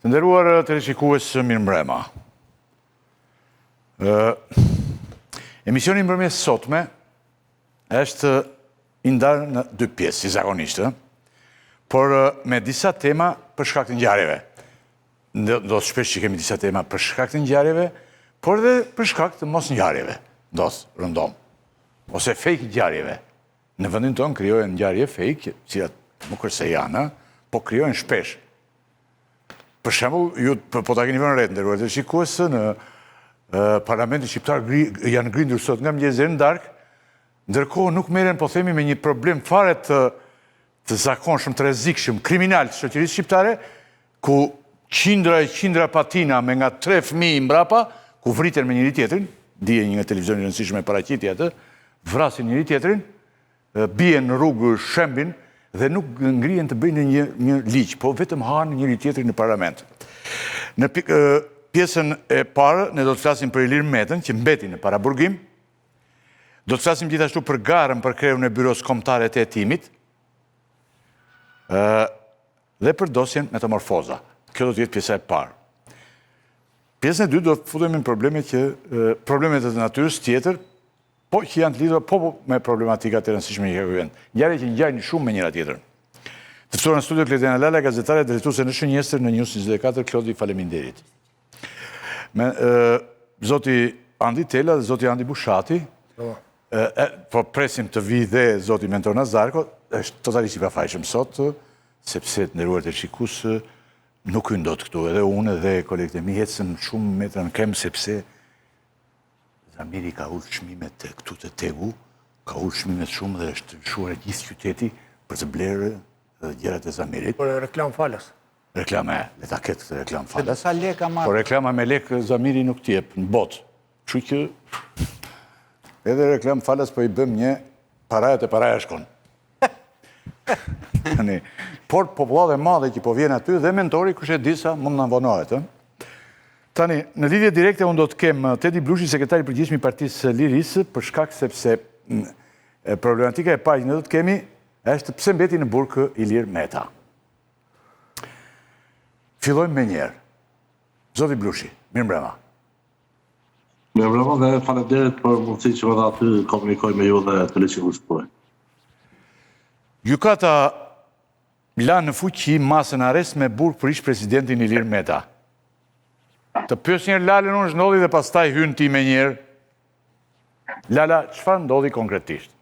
Të nderuar teleshikues, mirëmbrëma. Emisioni i mbrëmjes sotme është i ndarë në dy pjesë, si zakonisht, por me disa tema për shkak të ngjarjeve. Ndodh shpesh që kemi disa tema për shkak të ngjarjeve, por dhe për shkak të mosngjarjeve. Ndodh rëndom. Ose fake ngjarjeve. Në vendin tonë krijohen ngjarje fake, të cilat nuk është se janë, po krijohen shpesh. Për shembull, ju po, po ta keni vënë re të nderuar teleshikues në Parlamentin shqiptar janë grindur sot nga mëngjesi deri në darkë, ndërkohë nuk merren po themi me një problem fare të të zakonshëm, të rrezikshëm, kriminal të shoqërisë shqiptare, ku qindra e qindra patina me nga tre fëmijë mbrapa, ku vriten me njëri-tjetrin, dje një nga televizionet e rëndësishme paraqiti atë, vrasin njëri-tjetrin, bien në rrugë shembin dhe nuk ngrihen të bëjnë një, një ligj, po vetëm hanë njëri-tjetrin në parlament. Në pjesën e parë, ne do të flasim për Ilir Metën, që mbeti në paraburgim, do të flasim gjithashtu për garën për kreun e Byrosë Kombëtare të Hetimit, dhe për dosjen Metamorfoza. Kjo do të jetë pjesa e parë. Pjesën e dytë do të futemi në probleme që probleme të natyrës tjetër, po që janë të lidhura po, po me problematikat e rëndësishme që ka ky vend. Ngjarje që ngjajnë shumë me njëra tjetrën. Të ftuar në studio Klodiana Lala, gazetare drejtuese në Shënjestër në News 24, Klodi, faleminderit. Me zoti Andi Tela dhe zoti Andi Bushati, po. E, po presim të vijë dhe zoti Mentor Nazarko, është totalisht i pafajshëm sot, sepse të nderuar teleshikues, nuk hyn dot këtu, edhe unë edhe kolegët e mi ecëm shumë metra në këmbë, sepse Zamiri ka ulë çmimet këtu te TEG-u, ka ulë çmimet shumë dhe është lëshuar gjithë qyteti për të blerë gjërat e Zamirit. Por reklamë falas. Reklama, le ta ketë këtë reklamë falas. Sa lekë ka marrë? Po reklama me lekë Zamiri nuk t'jep në botë. Kështu që edhe reklamë falas po i bëjmë një paraja te paraja shkon. Tani, por popullatë e madhe që po vjen aty dhe mentori kush e di sa mund na vonohet, ë? Tani, në lidhje direkte unë do të kem eh, Tedi Blushi, sekretari i përgjithshëm i Partisë së Lirisë, për shkak sepse mm, problematika e parë që ne do të kemi është pse mbeti në burg Ilir Meta. Fillojmë menjëherë. Zoti Blushi, mirëmbrëma. Mirëmbrëma dhe faleminderit për mundësinë që më dhatë të komunikoj me ju dhe teleshikuesit tuaj. Gjykata la në fuqi masën arrest me burg për ish presidentin Ilir Meta. Të pyes njëherë Lalën unë ç'ndodhi dhe pastaj hyn ti menjëherë. Lala, çfarë ndodhi konkretisht?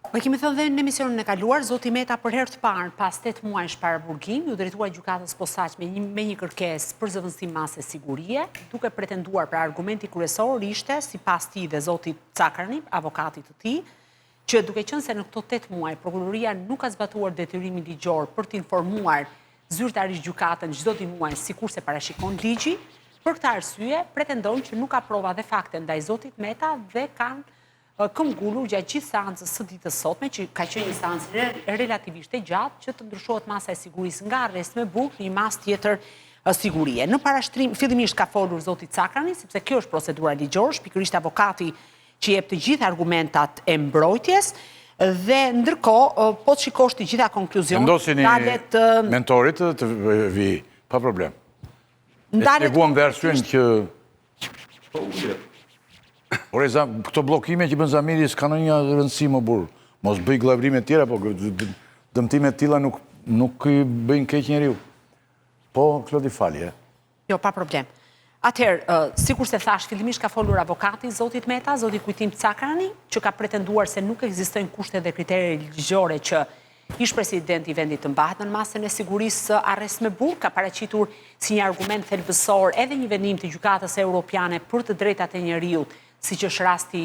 Po e kemi thënë dhe në emisionin e kaluar, zoti Meta për herë të parë pas 8 muajsh paraburgim, iu drejtua gjykatës posaçme një, me një kërkesë për zëvendësim mase sigurie, duke pretenduar pra argumenti kryesor ishte sipas tij dhe zotit Cakrani, avokatit të tij, që duke qenë se në këto 8 muaj prokuroria nuk ka zbatuar detyrimin ligjor për të informuar zyrtarisht gjykatën çdo dy muaj sikurse parashikon ligji, për këtë arsye pretendon që nuk ka prova dhe fakte ndaj zotit Meta dhe kanë këmbgulur gjatë gjithë seancës së ditës sotme, që ka qenë një seancë relativisht e gjatë, që të ndryshohet masa e sigurisë nga arrest me burg në një masë tjetër sigurie. Në parashtrim, fillimisht ka folur zoti Cakrani, sepse kjo është procedura ligjore, është pikërisht avokati që jep të gjithë argumentat e mbrojtjes, dhe ndërkohë, po të shikosh të gjitha konkluzionet, Vendosini mentorit të vijë, pa problem. E shpjeguam dhe arsyen që Po ulet. Ore, këto bllokime që bën Zamiri s'ka ndonjë rëndësi mo burrë. Mos bëj gllabërime të tjera, po dëmtime të tilla nuk nuk i bëjnë keq njeriu. Po Klodi falje. Jo, pa problem. Atëherë, sikurse thashë, fillimisht ka folur avokati i zotit Meta, zoti Kujtim Cakrani, që ka pretenduar se nuk ekzistojnë kushte dhe kritere ligjore që Ish-presidenti i vendit të mbahet nën masën e sigurisë arrest me burg, ka paraqitur si një argument thelbësor edhe një vendim të Gjykatës Europiane për të Drejtat e Njeriut, siç është rasti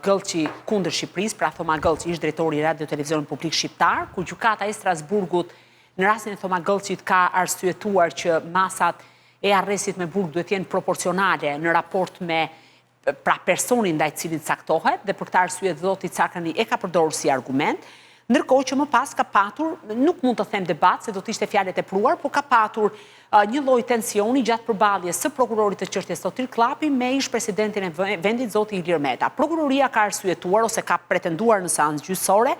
Gëllçi kundër Shqipërisë, pra Thoma Gëllçi, ish-drejtori i Radio Televizionit Publik Shqiptar, ku Gjykata e Strasburgut në rastin e Thoma Gëllçit ka arsyetuar që masat e arrestit me burg duhet të jenë proporcionale në raport me pra personin ndaj të cilit caktohet dhe për këtë arsye zoti Cakrani e ka përdorur si argument, ndërkohë që më pas ka patur, nuk mund të them debat se do të ishte fjalë e tepruar, por ka patur një lloj tensioni gjatë përballjes së prokurorit të çështjes Sotir Kllapi me ish-presidentin e vendit zoti Ilir Meta. Prokuroria ka arsyetuar ose ka pretenduar në seancë gjyqësore.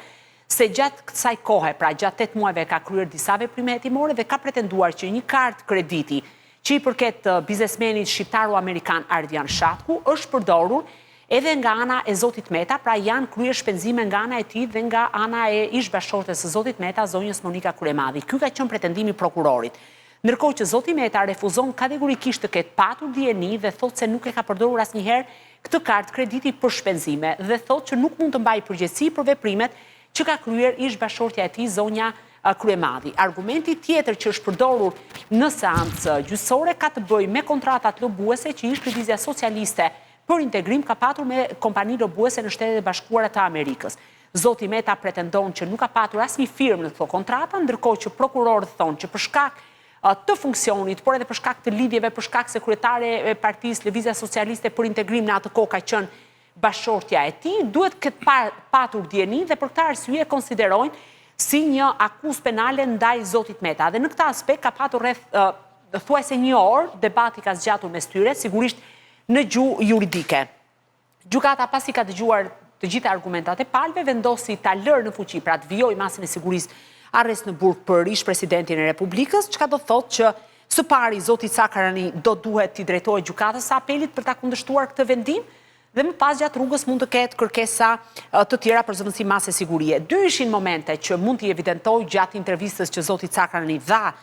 se gjatë kësaj kohe, pra gjatë 8 muajve ka kryer disa veprime hetimore dhe ka pretenduar që një kartë krediti që i përket biznesmenit shqiptaro-amerikan Ardian Shatku është përdorur edhe nga ana e zotit Meta, pra janë kryer shpenzime nga ana e tij dhe nga ana e ish-bashkëshortes së zotit Meta, zonjës Monika Kryemadhi. Ky ka qenë pretendimi i prokurorit. Ndërkohë që zoti Meta refuzon kategorikisht të ketë patur dijeni dhe thotë se nuk e ka përdorur asnjëherë këtë kartë krediti për shpenzime dhe thotë që nuk mund të mbajë përgjegjësi për veprimet që ka kryer ish-bashkëshortja e tij zonja Kryemadhi. Argumenti tjetër që është përdorur në seancë gjyqësore ka të bëjë me kontratat lobuese që ish-Lëvizja Socialiste për Integrim ka patur me kompani lobuese në Shtetet e Bashkuara të Amerikës. Zoti Meta pretendon që nuk ka patur asnjë firmë në këto kontrata, ndërkohë që prokurorët thonë që për shkak të funksionit, por edhe për shkak të lidhjeve, për shkak se kryetare e partisë Lëvizja Socialiste për Integrim në atë kohë ka qenë bashkëshortja e tij, duhet të ketë patur dijeni dhe për këtë arsye e konsiderojnë si një akuzë penale ndaj zotit Meta. Dhe në këtë aspekt ka patur rreth thuajse një orë, debati ka zgjatur mes tyre, sigurisht në gjuhë juridike. Gjykata pasi ka dëgjuar të gjitha argumentat e palëve, vendosi ta lërë në fuqi, pra të vijojë masën e sigurisë arrest në burg për ish-presidentin e Republikës, çka do të thotë që së pari zoti Cakrani do duhet t'i drejtohet gjykatës së apelit për ta kundërshtuar këtë vendim dhe më pas gjatë rrugës mund të ketë kërkesa të tjera për zëvendësim mase sigurie. Dy ishin momente që mund t'i evidentoj gjatë intervistës që zoti Cakrani dha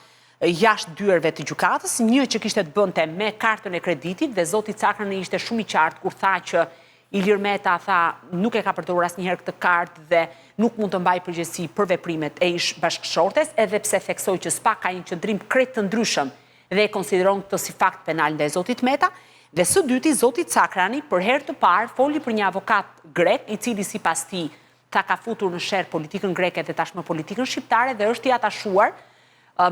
jashtë dyerve të gjykatës, një që kishte të bënte me kartën e kreditit dhe zoti Cakrani ishte shumë i qartë kur tha që Ilir Meta tha nuk e ka përdorur asnjëherë këtë kartë dhe nuk mund të mbajë përgjegjësi për veprimet e ish bashkëshortes, edhe pse theksoi që SPAK ka një qëndrim krejt të ndryshëm dhe e konsideron këtë si fakt penal ndaj zotit Meta. Dhe së dyti, zoti Cakrani për herë të parë foli për një avokat grek, i cili sipas tij tha ka futur në sherr politikën greke dhe tashmë politikën shqiptare dhe është i atashuar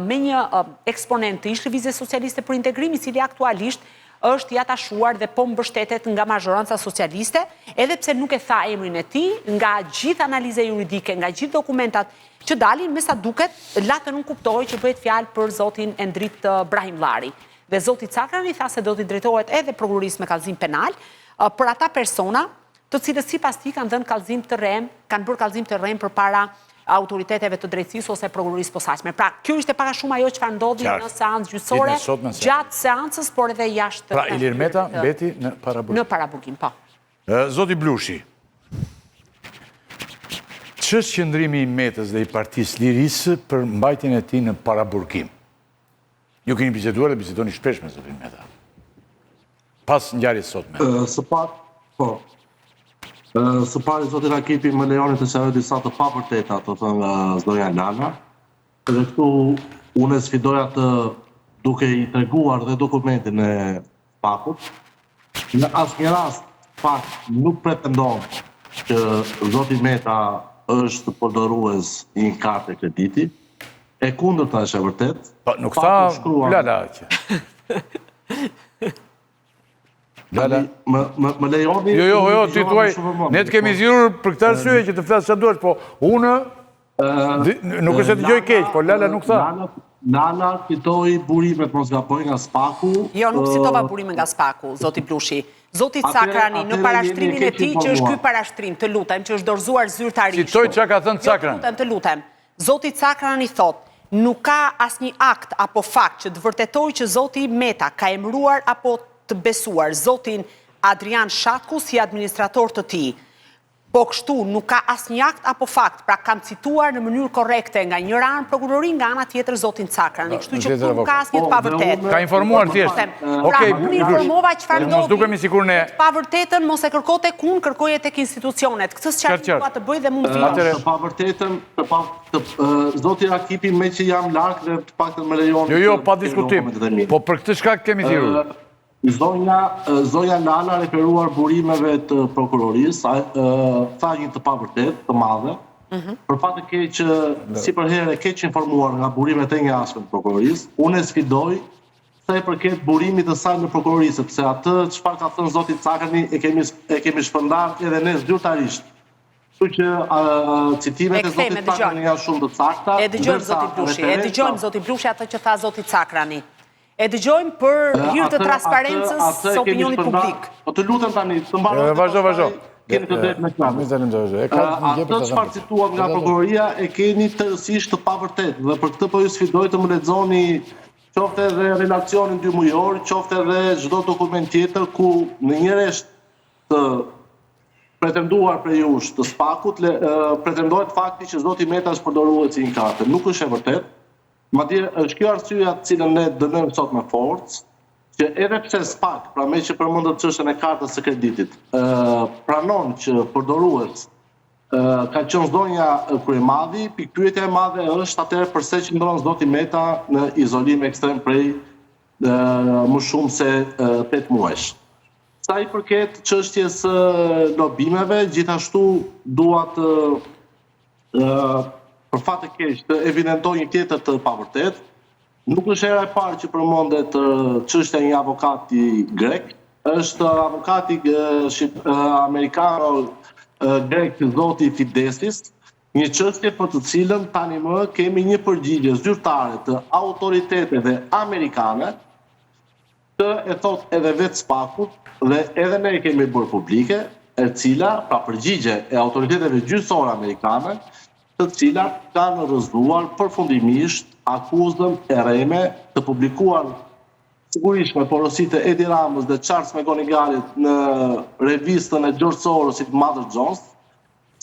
me një eksponent të ish-Lëvizjes Socialiste për Integrim, i cili aktualisht është i atashuar dhe po mbështetet nga mazhoranca socialiste, edhe pse nuk e tha emrin e tij, nga gjithë analiza juridike, nga gjithë dokumentat që dalin, me sa duket, la të nënkuptohej që bëhet fjalë për zotin Endrit Brahimllari. Dhe zoti Cakrani tha se do t'i drejtohet edhe prokurorisë me kallëzim penal për ata persona të cilët sipas tij kanë dhënë kallëzim të rremë, kanë bërë kallëzim të rremë përpara autoriteteve të drejtësisë ose prokurorisë posaçme. Pra, kjo ishte pak a shumë ajo çfarë ndodhi në seancë gjyqësore, gjatë seancës, por edhe jashtë. Pra, Ilir Meta mbeti në paraburgim. Në paraburgim, po. Zoti Blushi, ç'është qëndrimi i Metës dhe i Partisë Lirisë për mbajtjen e tij në paraburgim? Ju keni biseduar dhe bisedoni shpesh me zotin Meta. Pas ngjarjes sotme. Së pari, po. Së pari, zoti Rakipi, më lejoni të sqaroj disa të pavërteta, të thëna nga zonja Lala. Edhe këtu unë e sfidoj atë duke i treguar dhe dokumentin e SPAK-ut. Në asnjë rast SPAK nuk pretendon që zoti Meta është përdorues i një karte krediti. E kundërta është e vërtetë. Po, nuk tha Lala që. Lala. Më, më, më lejoni... Jo, jo, jo, ti thuaj, ne të kemi thirrur për këtë arsye që të flasësh ça duash, po unë Nuk është se dëgjoj keq, po Lala nuk tha. Lala citoi burimet mos gaboj nga Spaku. Jo, nuk citova burime nga Spaku, zoti Blushi. Zoti Cakrani, në parashtrimin e tij, që është ky parashtrim, të lutem, që është dorëzuar zyrtarisht. Citoi ça ka thënë Cakrani. Jo, të lutem, të lutem. Zoti Cakrani thotë, nuk ka asnjë akt apo fakt që të vërtetojë që zoti Meta ka emëruar apo të besuar zotin Adrian Shatku si administrator të tij. Po kështu, nuk ka asnjë akt apo fakt, pra kam cituar në mënyrë korrekte nga njëra anë prokurorinë, nga ana tjetër zotin Cakrani, kështu që këtu nuk ka asnjë të pavërtetë. Ka informuar thjesht. Pra, unë informova çfarë ndodhi. Të pavërtetën mos e kërko tek unë, kërkoje tek institucionet. Këtë sqarim dua të bëj dhe mund të vijosh. Të pavërtetën, të pa të zoti Rakipi meqë jam larg dhe të paktën më lejoni. Jo, jo, pa diskutim. Po për këtë shkak kemi thirrur. Zonja, zonja Lala referuar burimeve të prokurorisë, tha një të pavërtetë të madhe. Mhm. Për fat të keq, si përherë e keqinformuar nga burimet e njëanshme të prokurorisë, unë e sfidoj sa i përket burimit të saj në prokurori, sepse atë çfarë ka thënë zoti Cakrani e kemi e kemi shpërndarë edhe ne zyrtarisht. Kështu që citimet e zotit Cakrani janë shumë të sakta. E dëgjojmë zoti Blushi, e dëgjojmë zoti Blushi atë që tha zoti Cakrani. E dëgjojmë për hir të transparencës së opinionit publik. Po të lutem tani, të mbaroj. Vazhdo, vazhdo. Keni të drejtë me fjalën. Atë çfarë cituat nga prokuroria e keni tërësisht të pavërtetë dhe për këtë po ju sfidoj të më lexoni qoftë edhe relacionin dymujor, qoftë edhe çdo dokument tjetër ku në një rresht të pretenduar prej jush të SPAK-ut, pretendohet fakti që zoti Meta është përdoruesi i një karte. Nuk është e vërtetë. Madje është kjo arsyeja të cilën ne dënojmë sot me forcë, që edhe pse SPAK, pra meqë përmendët çështjen e kartës së kreditit, pranon që përdorues ka qenë zonja Kryemadhi, pikëpyetja e madhe është atëherë përse qëndron zoti Meta në izolim ekstrem prej më shumë se 8 muajsh. Sa i përket çështjes së lobimeve, gjithashtu dua të për fat të keq të evidentoj një tjetër të pavërtetë. Nuk është hera e parë që përmendet çështja e një avokati grek, është avokati amerikano grek zoti Fidesis, një çështje për të cilën tani më kemi një përgjigje zyrtare të autoriteteve amerikane, Këtë e thotë edhe vetë SPAK-u dhe edhe ne e kemi bërë publike, e cila, pra përgjigje e autoriteteve gjyqësore amerikane, të cilat kanë rrëzuar përfundimisht akuzën e rreme të publikuar sigurisht me porosi të Edi Ramës dhe Charles McGonigalit në revistën e George Sorosit Mother Jones,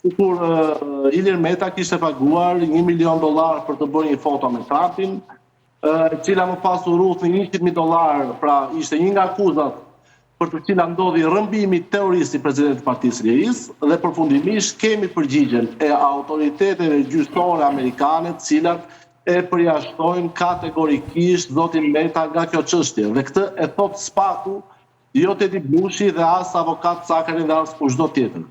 sikur Ilir Meta kishte paguar një milion dollarë për të bërë një foto me Trumpin, e cila më pas u rrudh në 100.000 dollarë, pra ishte një nga akuzat për të cilat ndodhi rrëmbimi terrorist i presidentit të Partisë së Lirisë dhe përfundimisht kemi përgjigjen e autoriteteve gjyqësore amerikane, të cilat e përjashtojnë kategorikisht zotin Meta nga kjo çështje. Dhe këtë e thotë SPAK-u, jo Tedi Blushi dhe as avokat Cakani dhe as kushdo tjetër.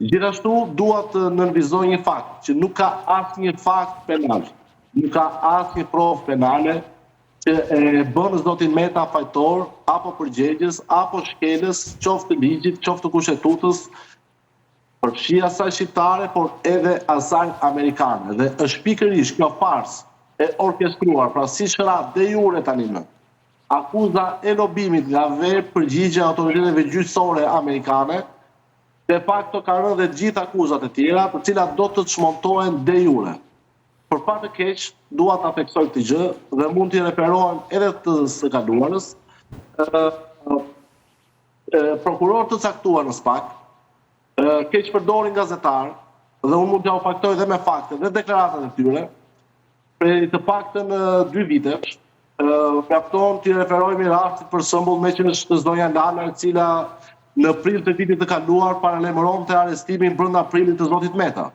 Gjithashtu dua të nënvizoj një fakt, që nuk ka asnjë fakt penal, nuk ka asnjë provë penale që e bën zotin Meta fajtor apo përgjegjës apo shkelës qoftë të ligjit, qoftë të kushtetutës, përfshi asaj shqiptare, por edhe asaj amerikane. Dhe është pikërisht kjo farsë e orkestruar, pra siç ra de jure tani më, akuza e lobimit nga vetë përgjigja e autoriteteve gjyqësore amerikane, De facto ka rënë dhe të gjitha akuzat e tjera, të cilat do të çmontohen de jure. Për fat të keq, dua ta theksoj këtë gjë dhe mund t'i referohem edhe të së kaluarës, prokurorë të caktuar në SPAK keqpërdorin gazetarë dhe unë mund t'jua faktoj dhe me fakte dhe deklaratat e tyre, Prej të paktën dy vitesh, mjafton t'i referohemi rastit për shembull meqë është zonja Lala e cila në prill të vitit të kaluar paralajmëronte arrestimin brenda prillit të zotit Meta.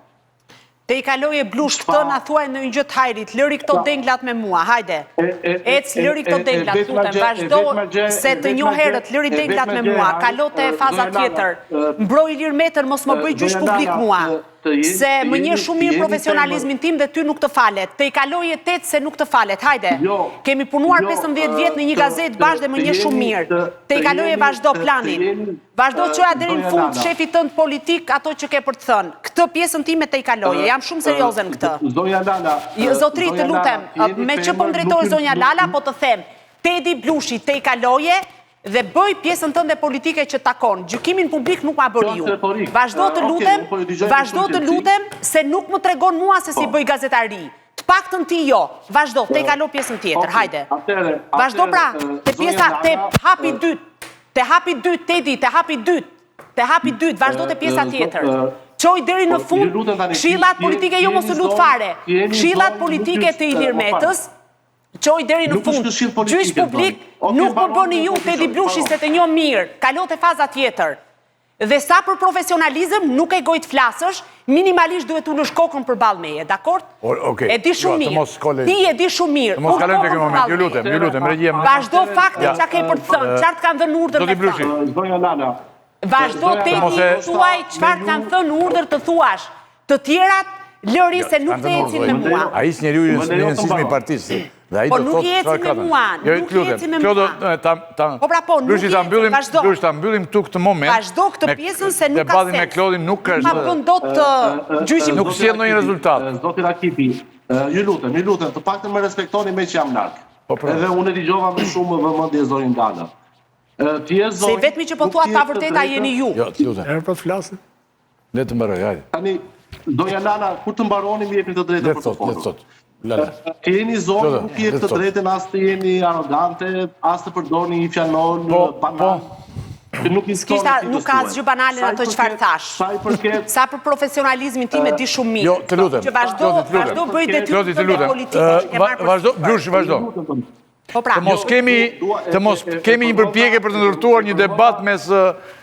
Tejkaloje Blush këtë na thuaj ndonjë gjë të hajrit, lëri këto denglat me mua, hajde. Ec lëri këto denglat, lutem, vazhdo se të njoh herët, lëri denglat me mua, kalo te faza tjetër. Mbro Ilir Metën, mos më bëj gjyq publik mua. Se më njeh shumë mirë profesionalizmin tim dhe ty nuk të falet. Tejkaloje Ted se nuk të falet. Hajde. Jo, Kemi punuar 15 jo, vjet në një gazetë bashkë dhe më njeh shumë mirë. Tejkaloje vazhdo planin. Vazhdo çoja deri në fund shefit tënd politik ato që ke për të thënë. Këtë pjesën time tejkaloje. Jam shumë serioze në këtë. Zonja Lala, Zotri, të lutem, meqë po më drejtohesh zonja Lala, po të them. Tedi Blushi, tejkaloje Dhe bëj pjesën tënde politike që të takon. Gjykimin publik nuk ma bëni ju. Vazhdo të lutem, po vazhdo të lutem se nuk më tregon mua se si po. bëj gazetari. Të paktën ti jo. Vazhdo, tejkalo pjesën tjetër. Hajde. Vazhdo pra, te pjesa te hapi i dytë. Te hapi i dytë, Tedi, te hapi i dytë. Te hapi i dytë, vazhdo te pjesa tjetër. Çoji deri në po, fund këshillat politike jo mos u lut fare. Këshillat politike të Ilir Metës Çoji deri në fund. Gjyq publik nuk më bëni ju Tedi Blushi se të njoh mirë. Kalo te faza tjetër. Dhe sa për profesionalizëm nuk ke gojë të flasësh, minimalisht duhet të ulësh kokën përballë meje, dakord? E di shumë mirë. Ti e di shumë mirë. Të mos kalojmë te ky moment. Ju lutem, ju lutem, regjia. Vazhdo faktet çka ke për të thënë, çfarë të kanë dhënë urdhër me thënë. Vazhdo Tedi, thuaj çfarë të kanë thënë urdhër të thuash. Të tjerat, lëri se nuk të ecin me mua. Ai është njeriu i rëndësishëm i partisë. Dhe ai po do të thotë çfarë ka thënë. Jo, nuk i ecin me mua. Po pra po, nuk i ecin, vazhdo. Blushi ta mbyllim këtu këtë moment. Vazhdo këtë pjesën se nuk ka sens. Me Klodin nuk është. Ma bën dot gjyqin. Nuk sjell ndonjë rezultat. Zoti Rakipi, ju lutem, ju lutem, të paktën më respektoni meqë jam larg. Po pra. Edhe unë e dëgjova me shumë vëmendje zonjën Lala. Ti je Se i zonjë, vetmi që po nuk thua ti pa je të vërteta drejtën. jeni ju. Jo, të lutem. Erë po të flasim. Le të mbaroj, hajde. Tani, zonja Lala, kur të mbaroni më jepni të Le drejtën të për të thotë, le të folur. thotë. Lala. Të jeni zonjë, Klodi, nuk jep le të të thotë. drejtën as të jeni arrogante, as të përdorni një fjalor Po, banal. po. Që nuk i shkon S'kishta, etikës nuk ka tuaj. asgjë banale në Sa i ato çfarë përket- thash. Sa i përket Sa për profesionalizmin tim e di shumë mirë. Jo, të lutem. Që vazhdo, Klodi, të lutem. vazhdo bëj detyrën Klodi, të tënde lutem. politike që ke Ë, marrë Vazhdo, përsipër. Blushi, vazhdo. Po pra, Të mos kemi, të mos kemi një përpjekje për të ndërtuar një debat mes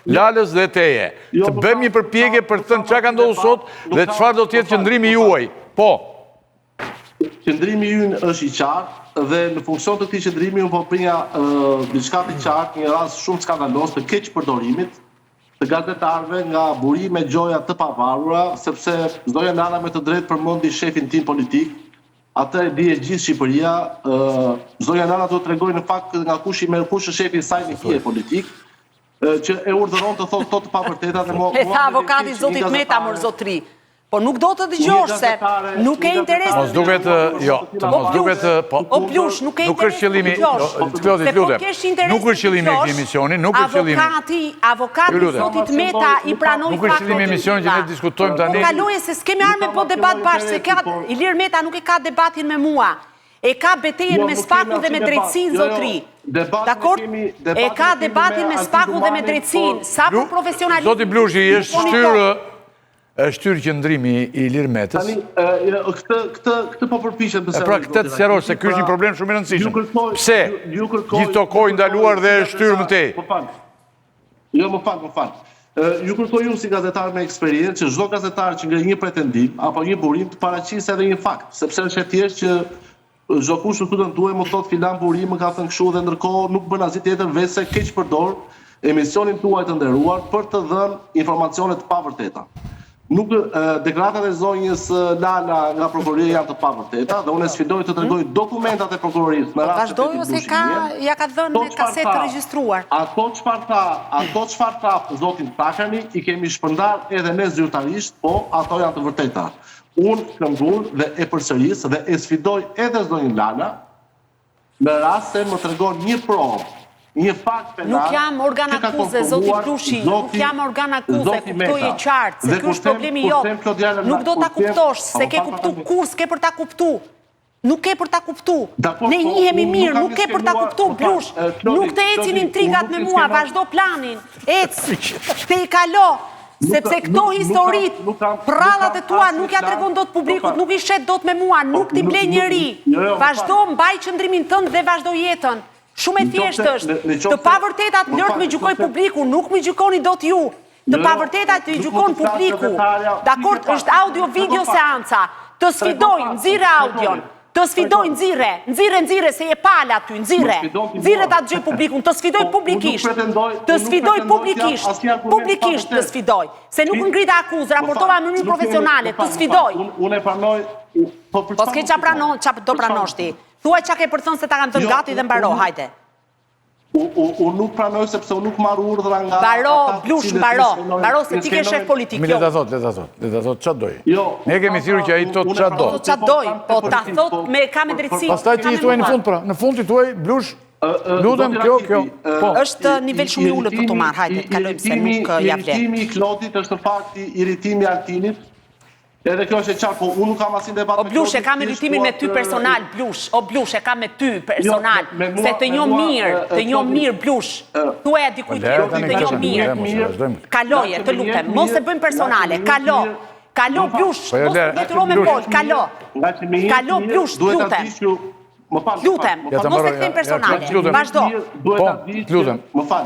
Lalës dhe teje. Jo, Të nuk bëjmë ka- një përpjekje për të thënë çka ka ndodhur sot nuk dhe ka- çfarë do të jetë nuk ka- qëndrimi nuk ka. juaj. Po. Qëndrimi ynë është i qartë dhe në funksion të këtij qëndrimi unë po prinja diçka të qartë, një rast shumë skandaloz të keq përdorimit të gazetarëve nga burime gjoja të pavarura, sepse zonja Lala me të drejtë përmendi shefin tim politik, atë e di e gjithë Shqipëria, zonja Lala duhet të tregojë në fakt nga kush i merr kush është shefi i saj në hije politik, që e urdhëron të thotë këto të pavërteta dhe mua E tha avokati zotit Meta mor zotri. Po nuk do të dëgjosh se nuk ke interes. Mos duket, jo, të mos duket, po. O Blush, nuk ke Nuk është interes të qëllimi, dëgjosh. jo, Klodi, Se po lutem. kesh interes Nuk është të qëllimi i dëgjosh, këtij emisioni, nuk është qëllimi. Avokati, avokati Ju lutem. zotit Meta i pranoi Nuk është qëllimi i emisionit që ne diskutojmë tani. Po kaloje se s'kemi ardhur me po debat bashkë, se ka Ilir Meta nuk e ka debatin me mua. E ka betejën Jo, me nuk Spakun kemi dhe me asnjë debat. drejtësinë, Jo, jo, zotri. debatin e Dakor? kemi- E debatin ka e kemi debatin me me Altin Spakun dhe me Dumanin, drejtësinë. por- Sa për profesionalizmin. Zoti Blushi është shtyrë është shtyrë qëndrimi i Ilir Metës. Tani, këtë këtë këtë po përpiqem të E pra këtë të sqarosh se ky është një problem shumë i rëndësishëm. Pse? Ju kërkoj Gjithë këto kohë i ndaluar dhe është shtyrë më tej. Po fal. Jo, më fal, më fal. Ju kërkoj ju si gazetar me eksperiencë që çdo gazetar që ngre një pretendim apo një burim të paraqisë edhe një fakt, sepse është e thjeshtë që çdo kush në studion tuaj më thotë filan burim më ka thënë kështu dhe ndërkohë nuk bën asgjë tjetër veçse keq përdor emisionin tuaj të nderuar për të dhënë informacione të pavërteta. Nuk deklaratat e zonjës Lala nga prokuroria janë të pavërteta dhe unë e sfidoj të tregoj dokumentat e prokurorisë në Po rast se vazhdoj Teti ose Blushi ka njihen. ja ka dhënë Ato me çfarë kasetë të tha, regjistruar. Ato çfarë tha, ato çfarë tha për zotin Takani i kemi shpërndar edhe ne zyrtarisht, po ato janë të vërteta. Unë këmbgul dhe e përsëris dhe e sfidoj edhe zonjën Lala në rast se më tregon një provë, një fakt penal. Nuk jam organ që ka akuze, zoti konfirmuar Blushi, nuk zoti- jam organ akuze, zoti kuptoje Meta. qartë, se Dhe ky kur është them- problemi kur jot. them Klodiana, Nuk do ta kur them- kuptosh, se Po, ke pa, pa, kuptu pa, kur s'ke për ta kuptu. Nuk ke për ta kuptu. Dakor, Ne po, njihemi unë mirë, nuk nuk kam ke për ta inskenuar- kuptu, po, pa, Blush. Klodi, Nuk të ecin Klodi, intrigat unë me nuk mua, inskenoj- vazhdo planin. Ec, te i kalo. Nuk- Sepse këto nuk- nuk historit, kam- nuk kam- prallat e nuk kam tua asnjë nuk ja plan. tregon dot Po, publikut, pa. nuk i shet dot me mua, nuk t'i nuk- ble nuk- njeri. jo, jo, më Vazhdo, fal. mbaj qëndrimin tënd dhe vazhdo jetën. Shumë e Në qoftë- thjeshtë është. në- në Të qoftë- pavërtetat më lër të fal, më në gjykoj qoftë- publiku, nuk më gjykoni dot ju. Të Jo, jo, pavërtetat të nuk gjykon mund të flasë publiku. gazetarja, Dakor, fike pak, është audio video trego pak. seanca. Të sfidoj, pak, nxirre trego audion. pak. Të sfidoj, nxirre, nxirre, nxirre se je pal aty, nxirre. Më sfidon ti Nxirre mua. ta dëgjoj publikun, të sfidoj Po, unë nuk publikisht. pretendoj- Të unë nuk sfidoj pretendoj t'jap publikisht. asnjë argument Publikisht të pavërtet. sfidoj. Se nuk Ti- ngrita akuzë, Më raportova fal, në mënyrë nuk jemi- profesionale, më fal, të më fal, sfidoj. Unë unë e pranoj, u- po për Po çfarë s'ke më qa sfidon? pranon, qa do Për çfarë pranosh më ti. Thuaj qa ke për thënë se ta kam thënë Jo, gati dhe unë- mbaro, unë- hajde. Unë nuk pranoj sepse unë nuk marr urdhra nga Mbaro, ata të Blush, cilët mbaro. inskenojnë- Mbaro se ti ke inskenojnë- shef politik, Mi le jo. ta thot, le ta thot, le ta thot ç'a doj. Jo, Ne kemi thirrur që ai thot unë e ç'a do. pranoj Po qa po, doj, kam po ta politik, thot po- me ka me po- drejtësi. Pastaj ka ti me i thuaj në mua. fund pra, në fund i thuaj Blush, lutem zoti kjo Rakipi, kjo. Po. Është nivel shumë i ulët për t'u marrë, hajde, të kalojmë se nuk ja vlen. Irritimi i Klodit është në fakt irritimi i Altinit. Edhe kjo është e qartë, po unë nuk kam asnjë debat O me Blush, e Klodin, kam thjesht irritimin dua me ty të- personal, Blush. O Blush, e kam me ty personal. Jo, me mua- Se të me njoh mua, mirë, të njoh Klodi, mirë, Blush. Thuaja dikujt Po, lere tjetër, tani të njoh këtë, mirë. lere, mos e vazhdojmë. Kaloje, të lutem, mos e bëjmë personale, kalo. Kalo, Blush, Po, jo, mos lere, të detyro me Blush. fol, kalo. Nga që me jetë Kalo, mirë, Blush, duhet ta lutem. dish ju- Më fal, më fal, Lutem, më Ja, fal. ta mos e mbaroj, kthejmë ja, ja, personale. lutem. Vazhdo. Duhet Po, ta dish që- lutem. Më fal.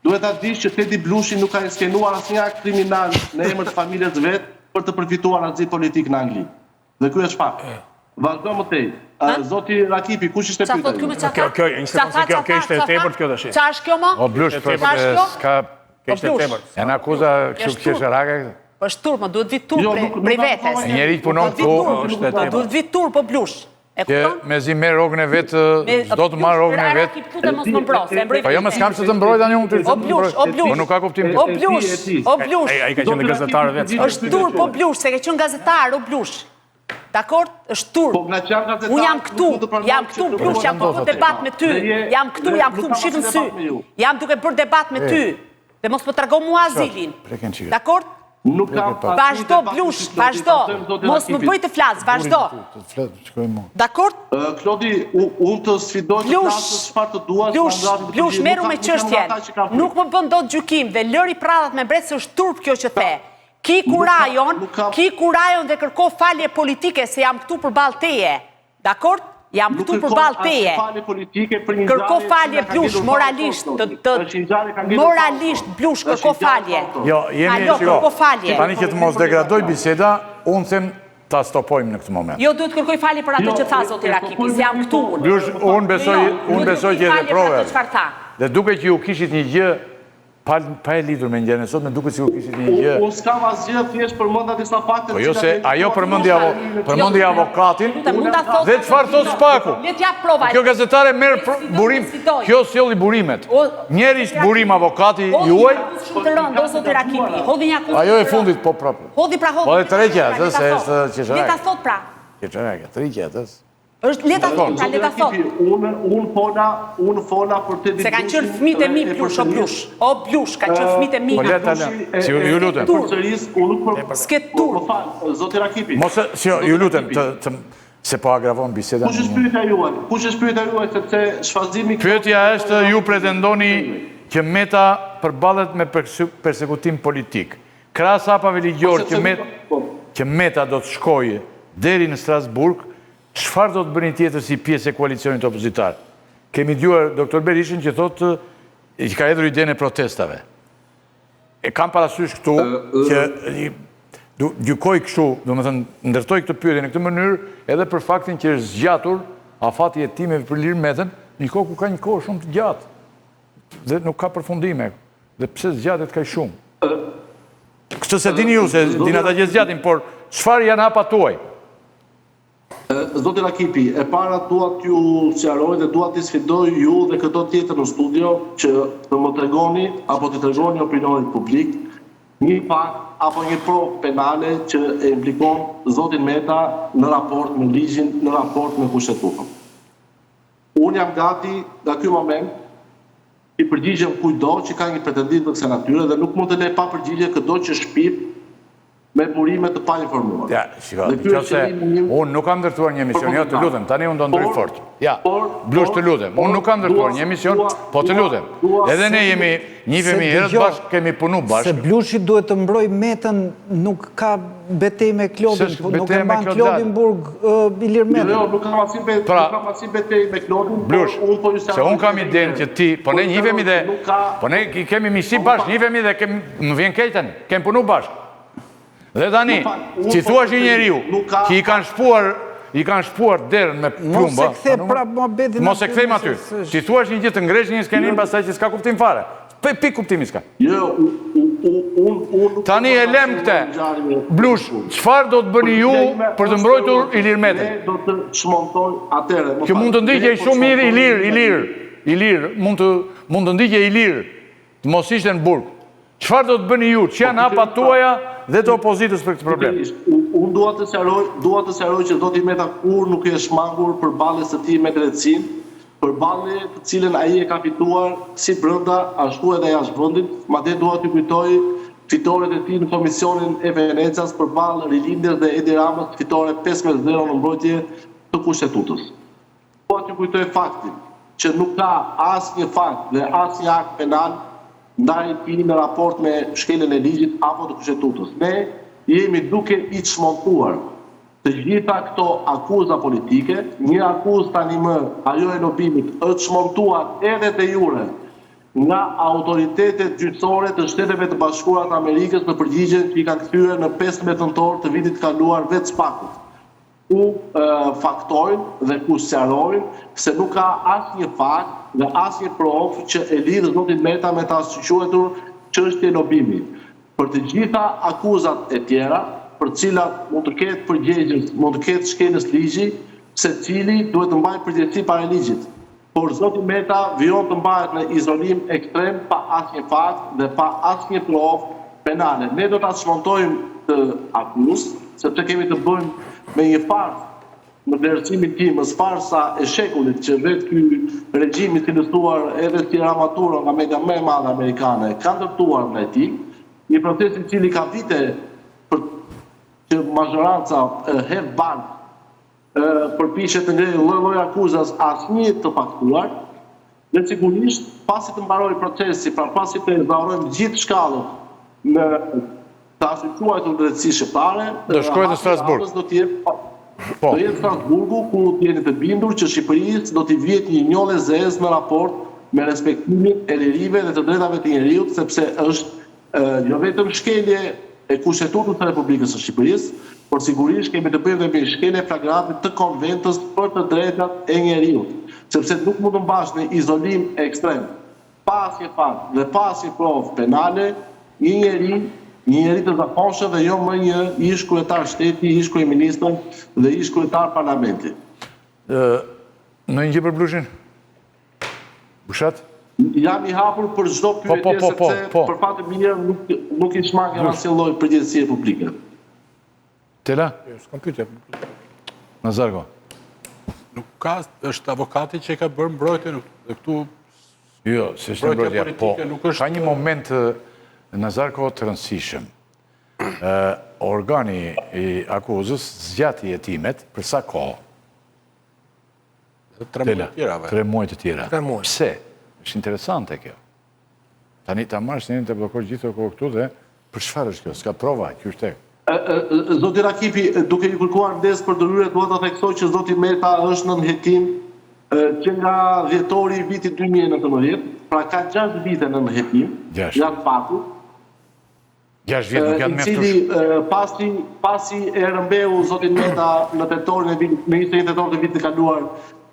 Duhet ta dish që Tedi Blushi nuk ka inskenuar asnjë akt kriminal në emër të familjes vet për të përfituar azil politik në Angli. Dhe ky është fakt. Vazhdo më tej. Zoti Rakipi, kush ishte Qa pyetja? thot ky me juaj? qa tha? Kjo- kjo, një Qa sekondë, tha, se kjo- qa kjo tha, ishte e qa tha? tepërt kjo tash. Qa është kjo mo? O Blush, Ishte po tepër. Qa është kjo? s'ka Kjo ishte O, Blush. tepër. janë akuza kështu Është turp. qesharake. këto. Po është turp, më duhet vi turp Jo, prej nuk- nuk prej kam vetes. thonë Njeri që punon Duhet vi këtu, turp, është e tepërt. Duhet vi turp, po Blush. E Që kupton? mezi merr rrogën e vet, s'do të marr rrogën e vet. Rakip, lutem mos më mbro, se e mbroj Po jo, më s'kam se të mbroj tani unë ty. O Blush, o Blush. Po nuk ka kuptim. O Blush, o Blush. Ai ai ka qenë gazetar vetë. Është turp, o Blush, se ke qenë gazetar, o Blush. Dakord? Është turp. Po ngaqë jam gazetar, Unë jam këtu, jam këtu, Blush, jam duke bërë debat me ty. Jam këtu, jam këtu, më shih në sy. Jam duke bërë debat me ty. Dhe mos më trego mua azilin. Dakord? Nuk kam Vazhdo, Blush, vazhdo. Mos më bëj të flas, vazhdo. Dakord? Klodi, unë të sfidoj të flasësh çfarë të duash, Blush, Blush, merru me çështjen. Nuk më bën dot gjykim dhe lëri prrallat me mbret se është turp kjo që the. Ki kurajon, ki kurajon dhe kërko falje politike se jam këtu përballë teje. Dakord? Jam këtu përballë teje. Kërko falje Blush moralisht, të të moralisht Blush kërko falje. Jo, jemi shiko. Kërko falje. Tani që të mos degradojë biseda, unë them ta stopojmë në këtë moment. Jo, duhet të kërkoj falje për atë që tha zoti Rakipi, se jam këtu unë. Blush, unë besoj, Jo, unë besoj që edhe prove. Dhe duke që ju kishit një gjë Pa pa e lidhur me ngjarjen e sotme, duket sikur kishit një gjë. Unë s'kam asgjë, thjesht përmenda disa fakte Po jo se ajo përmendi avo, përmendi avokatin dhe çfarë thotë SPAK-u. Le të jap prova. Kjo gazetare merr burim, kjo solli burimet. Njëri është burim avokati juaj. Shumë të rëndë, o zoti Rakipi. Hodhi një akuzë. Ajo e fundit po prapë. Hodhi pra hodhi. Po e tërheqja atë se është qesharake. Le ta thotë pra. Qesharake, tërheqja atë. Është le ta thotë, pra le ta thotë. Unë unë fola, unë fola për Tedi Se kanë qenë fëmijët e mi Blush, o Blush. O Blush, kanë qenë fëmijët e mi. Po le ta lë. Si ju lutem. Përsëris, unë nuk për S'ke turp. Më fal, zoti Rakipi. Mos si jo, ju lutem të të se po agravon biseda. Kush është pyetja juaj? Kush është pyetja juaj sepse shfazimi Pyetja është ju pretendoni që Meta përballet me persekutim politik. Krahas hapave ligjorë që Meta po. që Meta do të shkojë deri në Strasburg, Çfarë do të bëni tjetër si pjesë e koalicionit opozitar? Kemi dëgjuar doktor Berishën që thotë që ka hedhur idenë e protestave. E kam parasysh këtu që gjykoj kështu, domethënë ndërtoj këtë pyetje në këtë mënyrë edhe për faktin që është zgjatur afati i hetimeve për Ilir Metën në një kohë ku ka një kohë shumë të gjatë dhe nuk ka përfundime. Dhe pse zgjatet kaq shumë? Këtë s'e dini ju, se din ata që zgjatin, por çfarë janë hapat tuaj? Zoti Rakipi, e para dua t'ju sqaroj dhe dua t'i sfidoj ju dhe këdo tjetër në studio që të më tregoni apo t'i tregoni opinionit publik një fakt apo një provë penale që e implikon zotin Meta në raport me ligjin, në raport me Kushtetutën. Unë jam gati nga ky moment t'i përgjigjem kujtdo që ka një pretendim të kësaj natyre dhe nuk mund të le pa përgjigje këdo që shpif me burime të painformuara. Ja, shiko, në qoftë se unë nuk kam ndërtuar një emision, jo, të lutem, tani unë do ndërhyj fort. Ja, Blush të lutem, unë nuk kam ndërtuar një emision, po të lutem. Edhe ne jemi, njihemi herët bashkë, kemi punu bashkë. Se Blushi duhet të mbrojë Metën, nuk ka betejë me Klodin, po nuk e mban Klodin burg Ilir Metën. Jo, nuk kam asnjë pra, nuk kam asnjë betejë me Klodin, Blush, por unë po ju se unë kam idenë që ti, po ne njihemi dhe, po ne kemi miqësi po, bashkë, njihemi dhe kemi, më vjen keq tani, kemi punu bashkë. Dhe tani, si thua një njeriu, që i kanë shpuar, i kanë shpuar derën me plumba. Mos e kthe prapë muhabetin Mos e kthejmë aty. Ti thua një gjë të ngresh një skenim pastaj që s'ka kuptim fare. Pe pikë kuptimi s'ka. Jo, unë Tani e lëm këtë. Blush, çfarë do të bëni ju për të mbrojtur Ilir Metën? Ne do të çmontojmë atëherë. Që mund të ndiqej shumë mirë i lirë, i lirë, i lirë, mund të mund të ndiqej i lirë, të mos ishte në burg. Çfarë do të bëni ju? Ç'janë po, hapat tuaja dhe të opozitës për këtë problem? Unë dua të sqaroj, dua të sqaroj që zoti Meta kurrë nuk i është shmangur përballjes së tij me drejtësinë, përballje të cilën ai e ka fituar si brenda ashtu edhe jashtë vendit, madje dua t'ju kujtoj fitoret e tij në Komisionin e Venecias përballë Rilindjes dhe Edi Ramës, fitore 15-0 në mbrojtje të Kushtetutës. Dua t'ju kujtoj faktin që nuk ka asnjë fakt dhe asnjë akt penal ndaj tij në raport me shkeljen e ligjit apo të Kushtetutës. Ne jemi duke i çmontuar të gjitha këto akuza politike, një akuzë tani më, ajo e lobimit, është çmontuar edhe de jure nga autoritetet gjyqësore të Shteteve të Bashkuara të Amerikës në përgjigjen që i kanë kthyer në 15 nëntor të vitit të kaluar vetë SPAK-ut. ku faktojnë dhe ku sqarojnë se nuk ka asnjë fakt dhe asnjë provë që e lidh zotin Meta me të ashtuquajtur çështje lobimi. Për të gjitha akuzat e tjera, për të cilat mund të ketë përgjegjës, mund të ketë shkelës ligji, secili duhet të mbajë përgjegjësi para ligjit. Por zoti Meta vijon të mbahet në izolim ekstrem pa asnjë fakt dhe pa asnjë provë penale. Ne do ta çmontojmë këtë akuzë, sepse kemi të bëjmë me një farsë në vlerësimin tim është farsa e shekullit që vetë ky regjim i cilësuar edhe si Ramaduro nga media më e madhe amerikane ka ndërtuar ndaj tij, një proces i cili ka vite për që mazhoranca hedh baltë përpiqet të ngrejë lloj-lloj akuzash asnjë të faktuar dhe sigurisht pasi të mbarojë procesi, pra pasi të ezaurojmë gjithë shkallët në të ashtuquajtur drejtësi shqiptare, do shkojë në Strasburg. Do të jetë po. Do jetë Strasburgu ku të jeni të bindur që Shqipërisë do t'i vihet një njollë e zezë në raport me respektimin e lirive dhe të drejtave të njeriut, sepse është jo vetëm shkelje e Kushtetutës së Republikës së Shqipërisë, por sigurisht kemi të bëjmë dhe me një shkelje flagrante të Konventës për të Drejtat e Njeriut, sepse nuk mund të mbash në izolim ekstrem, pa asnjë fakt dhe pa asnjë provë penale, një njeri, një njeri të zakonshëm dhe jo më një ish-kryetar shteti, ish-kryeministër dhe ish-kryetar parlamenti. Ndonjë gjë për Blushin? Bushat? Jam i hapur për çdo po, pyetje po, po, sepse po. për fat të mirë nuk nuk i shmangem asnjë lloj përgjegjësie publike. Tela? Jo, s'kam pyetje. Nazarko. Nuk ka, është avokati që e ka bërë mbrojtjen dhe këtu Jo, se është mbrojtja, po. Nuk është... Ka një moment Nazarko të rëndësishëm. Organi i akuzës zgjati hetimet për sa kohë? Tre muaj të tjera. Tre muaj të tjera. Tre muaj. Pse? Është interesante kjo. Tani ta marrësh njërin të bllokosh gjithë kohë këtu dhe për çfarë është kjo? S'ka prova, kjo është tek. Zoti Rakipi, duke ju kërkuar ndjesë për ndërhyrje, dua ta theksoj që zoti Meta është nën hetim që nga dhjetori i vitit 2019, pra ka 6 vite nën hetim, nga SPAK-u. 6 vjet nuk janë mjaftueshëm. I cili pasi pasi e rrëmbeu zotin Meta në tetorin e vitit, në 21 tetor të vitit të kaluar,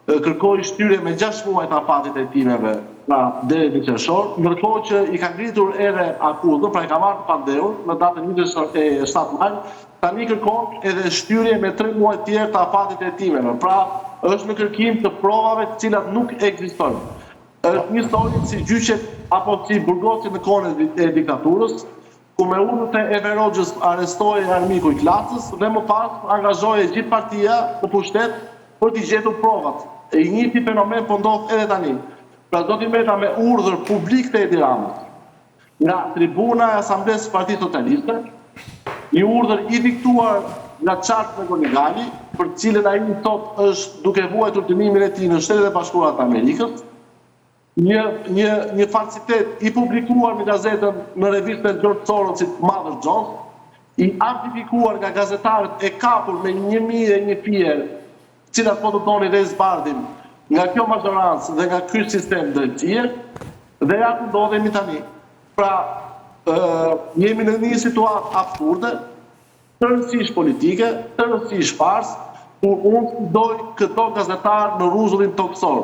kërkoi shtyrje me 6 muaj të afatit të hetimeve, pra deri në qershor, ndërkohë që i ka ngritur edhe akuzën, pra e ka marrë të pandehur në datën 27 maj, tani kërkon edhe shtyrje me 3 muaj të tjerë të afatit të hetimeve. Pra, është në kërkim të provave të cilat nuk ekzistojnë. Është njësoj si gjyqet apo si burgosjet në kohën e diktaturës, ku me urdhër të Enver Hoxhës arrestohej armiku i klasës dhe më pas angazhohej gjithë partia në pushtet për t'i gjetur provat. E i njëjti fenomen po ndodh edhe tani. Pra zoti Meta me urdhër publik të Edi Ramës, nga tribuna e Asamblesë së Partisë Socialiste, një urdhër i diktuar nga Charles McGonigal, për të cilën ai sot është duke vuajtur dënimin e tij në Shtetet e Bashkuara të Amerikës, një një një falsitet i publikuar në gazetën në revistën e George Sorosit Mother Jones, i amplifikuar nga gazetarët e kapur me 1001 fije, të cilat po të doni dhe i zbardhim nga kjo mazhorancë dhe nga ky sistem drejtësie, dhe ja ku ndodhemi tani. Pra, ë jemi në një situatë absurde, tërësisht politike, tërësisht farsë, ku unë sfidoj këdo gazetar në rruzullin tokësor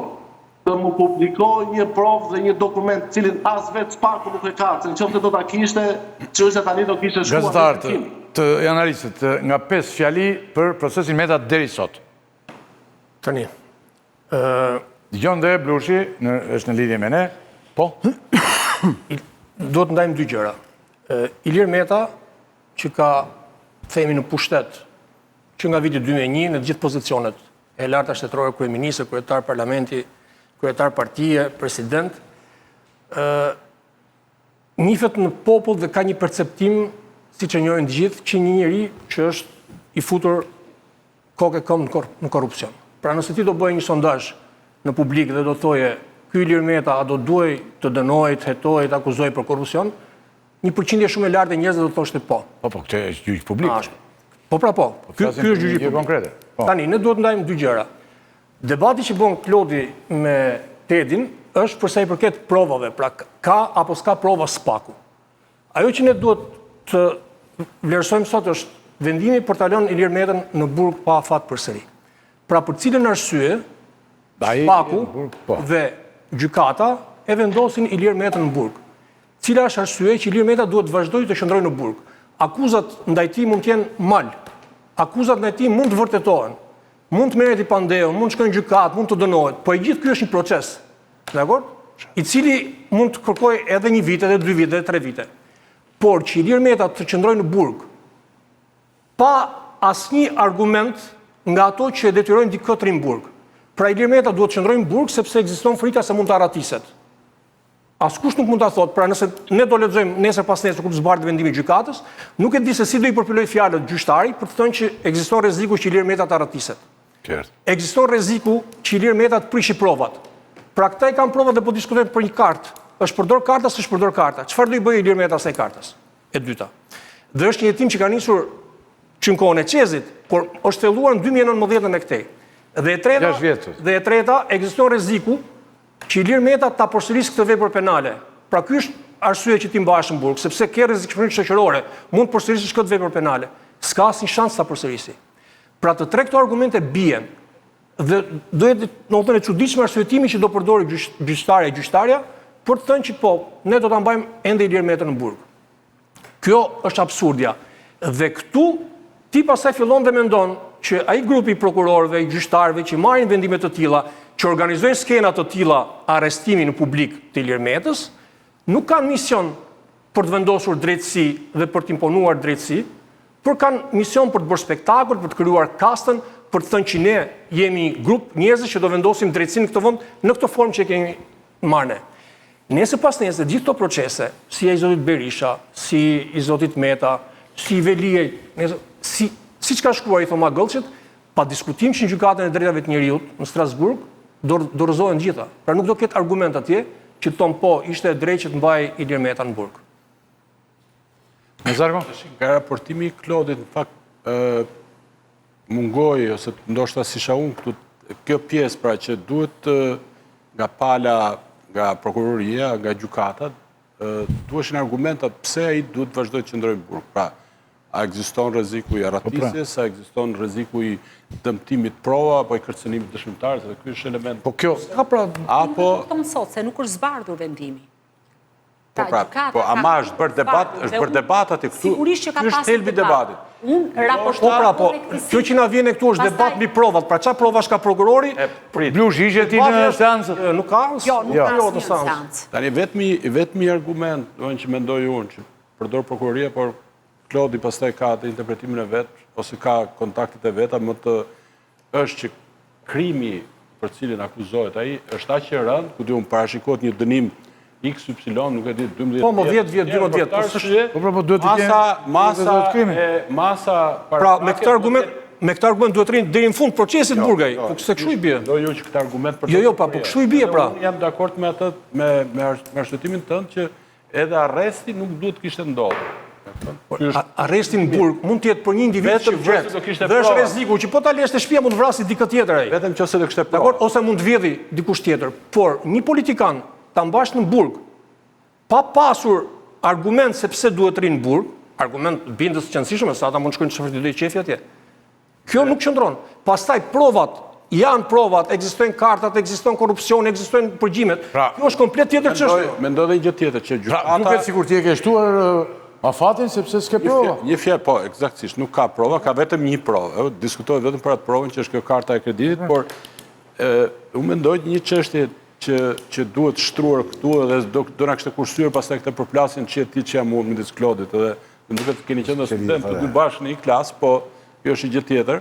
të më publikojë një provë dhe një dokument të cilin as vetë SPAK-u nuk e ka, se në qoftë se do ta kishte, çështja tani do kishte shkuar në Gazetarët, gjykim. të analistët, nga 5 fjali për procesin Meta deri sot. Tani, Dëgjon dhe Blushi, në, është në lidhje me ne. Po? duhet të ndajmë dy gjëra. Ilir Meta, që ka, themi në pushtet, që nga viti 2001 në të gjithë pozicionet e larta shtetërore, kryeministër, kryetar parlamenti, kryetar partie, president, ë njihet në popull dhe ka një perceptim, siç e njohin të gjithë, që një njeri që është i futur kokë e këmbë në korrupsion. Pra nëse ti do bëje një sondazh në publik dhe do thoje ky Ilir Meta a do duhej të dënohej, të hetohej, të akuzohej për korrupsion, një përqindje shumë e lartë e njerëzve do të thoshte po. Po, po, këtë është gjyq publik. Ashtu. Po pra po, po ky ky është gjyqi publik. Konkrete. Po. Tani ne duhet të ndajmë dy gjëra. Debati që bën Klodi me Tedin është për sa i përket provave, pra ka apo s'ka prova SPAK-u. Ajo që ne duhet të vlerësojmë sot është vendimi për ta lënë Ilir Metën në burg pa afat përsëri. Pra për cilën arsye SPAK-u po. dhe gjykata e vendosin Ilir Metën në burg. Cila është arsyeja që Ilir Meta duhet të vazhdojë të qëndrojë në burg? Akuzat ndaj tij mund të jenë mal. Akuzat ndaj tij mund të vërtetohen. Mund të merret i pandehur, mund të shkojë në gjykatë, mund të dënohet, po i gjithë ky është një proces. Dakord? I cili mund të kërkojë edhe një vit, edhe dy vite, edhe tre vite. Por që Ilir Meta të qëndrojë në burg pa asnjë argument nga ato që e detyrojnë dikë të rrijë në burg. Pra Ilir Meta duhet të qëndrojë në burg sepse ekziston frika se mund të arratiset. Askush nuk mund ta thotë, pra nëse ne do lexojmë nesër pasnesër kur të zbardhet vendimi i gjykatës, nuk e di se si do i përpilojë fjalët gjyqtari për të thënë që ekziston rreziku që Ilir Meta të arratiset. Qartë. Ekziston rreziku që Ilir Meta të prishi provat. Pra këta i kanë provat dhe po diskutojnë për një kartë. Është përdor karta, s'është përdor karta. Çfarë do i bëjë Ilir Meta asaj kartës? E dyta. Dhe është një hetim që ka nisur që në kohën e CEZ-it, por është thelluar në 2019 e këtej. Dhe e treta, dhe e treta ekziston rreziku që Ilir Meta ta përsërisë këtë vepër penale. Pra ky është arsye që ti mbahesh në burg, sepse ke rrezikshmëri shoqërore, mund të përsërisësh këtë vepër penale. S'ka asnjë shans ta përsërisi. Pra të tre këto argumente bien dhe do jetë domethënë e çuditshme arsyetimi që do përdorë gjyqtari e gjyqtarja për të thënë që po, ne do ta mbajmë ende Ilir Metën në burg. Kjo është absurdja. Dhe këtu ti pastaj fillon dhe mendon që ai grupi i prokurorëve, i gjyqtarëve që marrin vendime të tilla, që organizojnë skena të tilla arrestimi në publik të Ilir Metës, nuk kanë mision për të vendosur drejtësi dhe për të imponuar drejtësi, por kanë mision për të bërë spektakël, për të krijuar kastën, për të thënë që ne jemi grup njerëzish që do vendosim drejtësinë në këtë vend në këtë formë që e kemi marrë ne. Nesër pasnesër, gjithë këto procese, si ai i zotit Berisha, si i zotit Meta, si i Veliaj, nesër, si, siç ka shkruar i Thoma Gëllçit, pa diskutim që në gjykatën e drejtave të njeriut në Strasburg, do, do rrëzohen gjitha. Pra nuk do ketë argument atje që të thonë po, ishte e drejtë që të mbahej Ilir Meta në burg. Nazarko? Nga raportimi i Klodit, në fakt, mungoi, ose ndoshta s'isha unë këtu, kjo pjesë pra që duhet nga pala, nga prokuroria, nga gjykata, duheshin argumentat pse ai duhet të vazhdojë të qëndrojë në burg. Pra, a ekziston rreziku i po pra. arratisjes, a ekziston rreziku i dëmtimit prova apo i kërcënimit dëshmitarëve, dhe ky është element. Po kjo, ka pra apo nuk sot se nuk është zbardhur vendimi. Po pra, po ama është bërë debat, është bërë debat aty këtu. Sigurisht që ka pasur thelbi i debatit. Unë raportoj Po pra, po, kjo që na vjen këtu është debat mbi provat. Pra çfarë provash ka prokurori? Prit. Blush, ishe ti në seancë? Nuk ka. Jo, nuk ka jo, asnjë seancë. Tani vetmi vetmi argument, domethënë që mendoj unë që përdor prokuroria, por Klodi pastaj ka atë interpretimin e vet ose ka kontaktet e veta më të është që krimi për të cilin akuzohet ai është aq i rëndë, ku di unë parashikohet një dënim X Y, nuk e di 12 Po, më 10 vjet, 12 vjet, po s'është. Po pra, po duhet të kemi masa masa masa Pra, me këtë argument me këtë argument duhet të rrinë deri në fund procesit në burg ai. Jo, po se kështu i bie. Do ju që këtë argument për Jo, jo, pa, po kështu i bie pra. Unë jam dakord me atë me me arsyetimin tënd që Edhe arresti nuk duhet të kishte ndodhur. Po, arresti në burg mund të jetë për një individ që vret. Dhe është rreziku që po ta lësh te shtëpia mund të vrasë dikë tjetër ai. Vetëm nëse do kishte prova. Dakor, ose mund të vjedhi dikush tjetër. Por një politikan ta mbash në burg pa pasur argument se pse duhet të rrinë në burg, argument bindës të qenësishëm, se ata mund të shkojnë çfarë të dojë qefi atje. Kjo nuk qëndron. Pastaj provat janë provat, ekzistojnë kartat, ekziston korrupsioni, ekzistojnë përgjimet. Pra, Kjo është komplet tjetër çështje. Mendoj edhe një gjë tjetër që pra, gjykata Pra, duket sikur ti e ke shtuar afatin sepse s'ke prova. Një fjalë, po, eksaktësisht, nuk ka prova, ka vetëm një provë. Diskutohet vetëm për atë provën që është kjo karta e kreditit, mhm. por ë unë mendoj një çështje që që duhet shtruar këtu edhe do do na kishte kursyer pastaj këtë përplasjen që ti që jam unë midis Klodit edhe Më duket keni qenë studentë të dy bashkë në një klasë, po kjo është një gjë tjetër.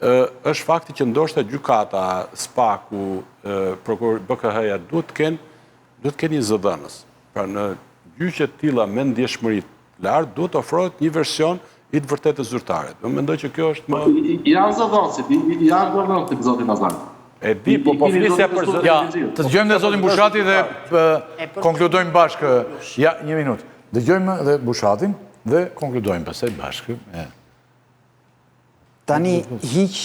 Ë është fakti që ndoshta gjykata, SPAK-u, prokuror BKH-ja duhet të kenë duhet të kenë një zëdhënës. Pra në gjyqe të tilla me ndjeshmëri të lartë duhet të ofrohet një version i të vërtetës zyrtare. Unë mendoj që kjo është më Janë zëdhënësit, janë zëdhënësit zoti Nazar. E di, po po flisja për zëdhënësit. Ja, të dëgjojmë dhe zotin Bushati dhe konkludojmë bashkë. Ja, një minutë. Dëgjojmë dhe Bushatin dhe konkludojmë pastaj bashkë. Tani hiq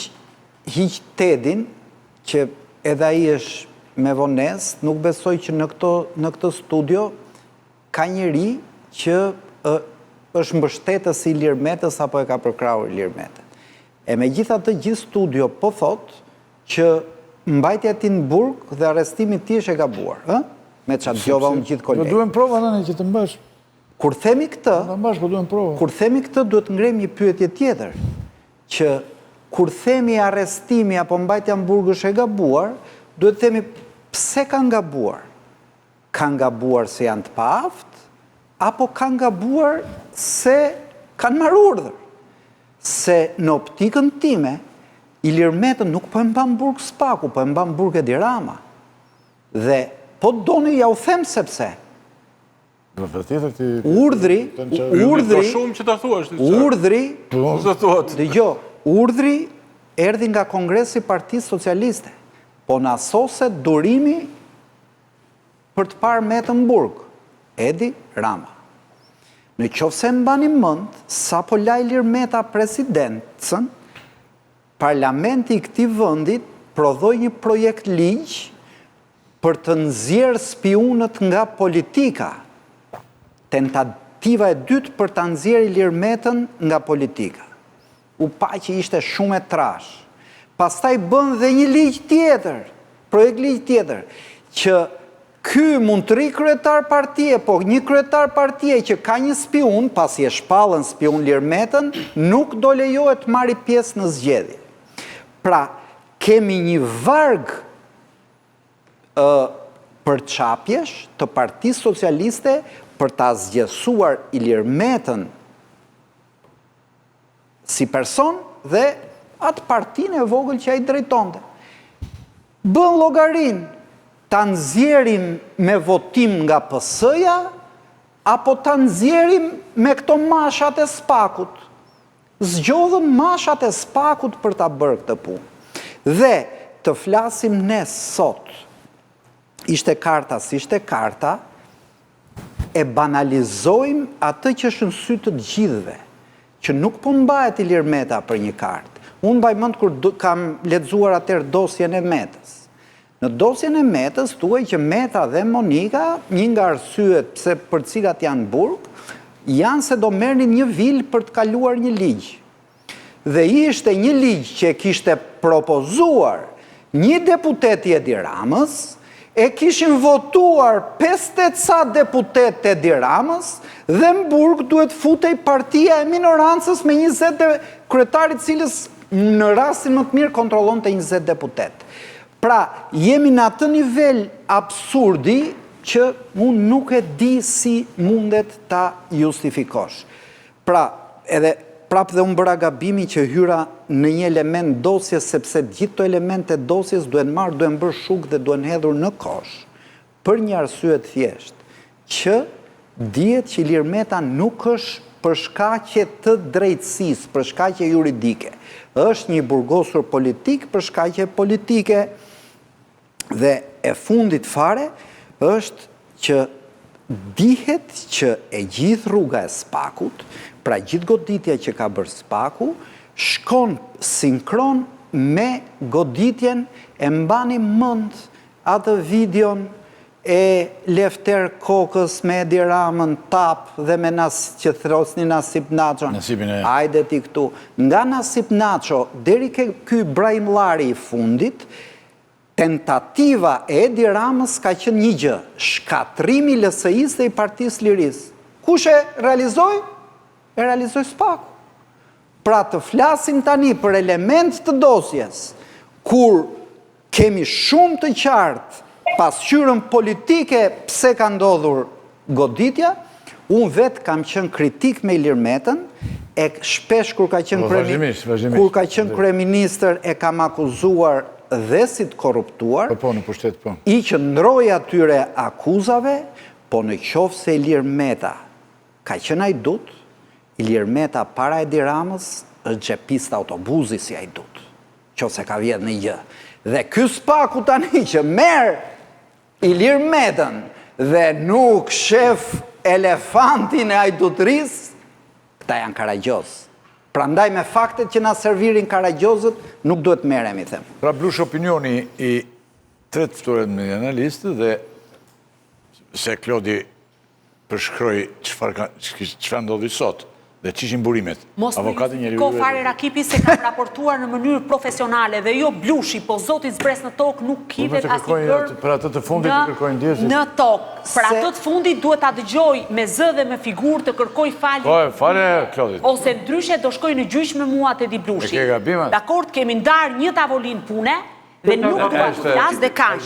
hiq Tedin që edhe ai është me vonesë, nuk besoj që në këto në këtë studio ka njeri që ë, është mbështetës i Ilir Metës apo e ka përkrahur Ilir Metën. E megjithatë gjithë studio po thotë që mbajtja e tij në burg dhe arrestimi i tij është e gabuar, ë? Me ça dëgjova unë gjithë kolegët. Duhen prova tani që të mbash. Kur themi këtë, ta mbash, po duhen prova. Kur themi këtë duhet të ngrejmë një pyetje tjetër, që kur themi arrestimi apo mbajtja në burg është e gabuar, duhet të themi pse kanë gabuar? Kanë gabuar se janë të paaftë apo kanë gabuar se kanë marrë urdhër? Se në optikën time, Ilir Metën nuk po e mban burg SPAK-u, po e mban burg Edi Rama. Dhe po të doni jua them sepse. Në vërtetë ti urdhri, urdhri, shumë që ta thuash ti. Urdhri, po thuat. Dëgjo, urdhri erdhi nga Kongresi i Partisë Socialiste. Po na soset durimi për të parë Metën në burg. Edi Rama. Në qoftë se e mbani mend, sapo la Ilir Meta presidencën, Parlamenti i këtij vendi prodhoi një projektligj për të nxjerrë spiunët nga politika. Tentativa e dytë për ta nxjerrë Ilir Metën nga politika. U pa që ishte shumë e trashë. Pastaj bënë dhe një ligj tjetër, projektligj tjetër, që ky mund të rrijë kryetar partie, po një kryetar partie që ka një spiun, pasi e shpallën spiun Ilir Metën, nuk do lejohet të marri pjesë në zgjedhje. Pra, kemi një varg ë përçapjesh të Partisë Socialiste për ta asgjësuar Ilir Metën si person dhe atë partinë e vogël që ai drejtonte. Bën llogarinë ta nxjerrim me votim nga PS-ja apo ta nxjerrim me këto mashat e SPAK-ut. Zgjodhën mashat e SPAK-ut për ta bërë këtë punë. Dhe të flasim ne sot, ishte karta, s'ishte karta, e banalizojmë atë që është në sy të të gjithëve, që nuk po mbahet Ilir Meta për një kartë. Unë mbaj mend kur kam lexuar atëherë dosjen e Metës. Në dosjen e Metës thuhej që Meta dhe Monika, një nga arsyet pse për të cilat janë në burg, janë se do merrnin një vilë për të kaluar një ligj. Dhe ishte një ligj që e kishte propozuar një deputet i Edi Ramës, e kishin votuar 50 e ca deputetë të Edi Ramës dhe në burg duhet futej partia e minorancës me 20 dhe kryetari i cilës në rastin më të mirë kontrollonte 20 deputetë. Pra, jemi në atë nivel absurdi që unë nuk e di si mundet ta justifikosh. Pra, edhe prapë dhe unë bëra gabimin që hyra në një element dosjes sepse të gjithë këto elemente të dosjes duhen marrë, duhen bërë shuk dhe duhen hedhur në kosh. Për një arsye të thjeshtë, që dihet që Ilir Meta nuk është për shkaqe të drejtësisë, për shkaqe juridike. Është një i burgosur politik për shkaqe politike. Dhe e fundit fare është që dihet që e gjithë rruga e SPAK-ut, pra gjithë goditja që ka bërë SPAK-u, shkon sinkron me goditjen e mbani mend atë videon e Lefter Kokës me Edi Ramën tap dhe me nas që thërrisnin Nasip Naçon. Nasipin e. Hajde ti këtu. Nga Nasip Naço deri ke ky Brahimllari i fundit, Tentativa e Edi Ramës ka qenë një gjë, shkatërrimi i LSI-së dhe i Partisë së Lirisë. Kush e realizoi? E realizoi SPAK-u. Pra të flasim tani për elementë të dosjes, kur kemi shumë të qartë pasqyrën politike pse ka ndodhur goditja, unë vetë kam qenë kritik me Ilir Metën, e shpesh kur ka qenë Po, vazhdimisht, vazhdimisht. kur ka qenë kryeministër e kam akuzuar dhe si të korruptuar. Po, po, në pushtet, po. I qëndroj atyre akuzave, po në qoftë se Ilir Meta ka qenë hajdut, Ilir Meta para Edi Ramës është xhepist autobuzi si hajdut, qoftë se ka vjedhë një gjë. Dhe ky SPAK-u tani që merr Ilir Metën dhe nuk shef elefantin e hajdutërisë, këta janë karagjozë. Prandaj me faktet që na servirin karagjozët nuk duhet të merremi, them. Pra Blush opinioni i tre të ftuarve me analistë dhe se Klodi përshkroi çfarë ka çfarë ndodhi sot dhe ç'ishin burimet. Mos më justifiko fare Rakipi se kam raportuar në mënyrë profesionale dhe jo Blushi, po Zoti zbresë në tokë nuk hidhet asnjë gërmë për atë të fundit të kërkojnë ndjesë. Në tokë. Për atë të fundit duhet ta dëgjoj me zë dhe me figurë të kërkojë falje. Po, falje Klodit. Ose ndryshe do shkojë në gjyq me mua Tedi Blushi. E ke gabim atë. Dakord, kemi ndarë një tavolinë pune. Dhe nuk dua të flas dhe kaq.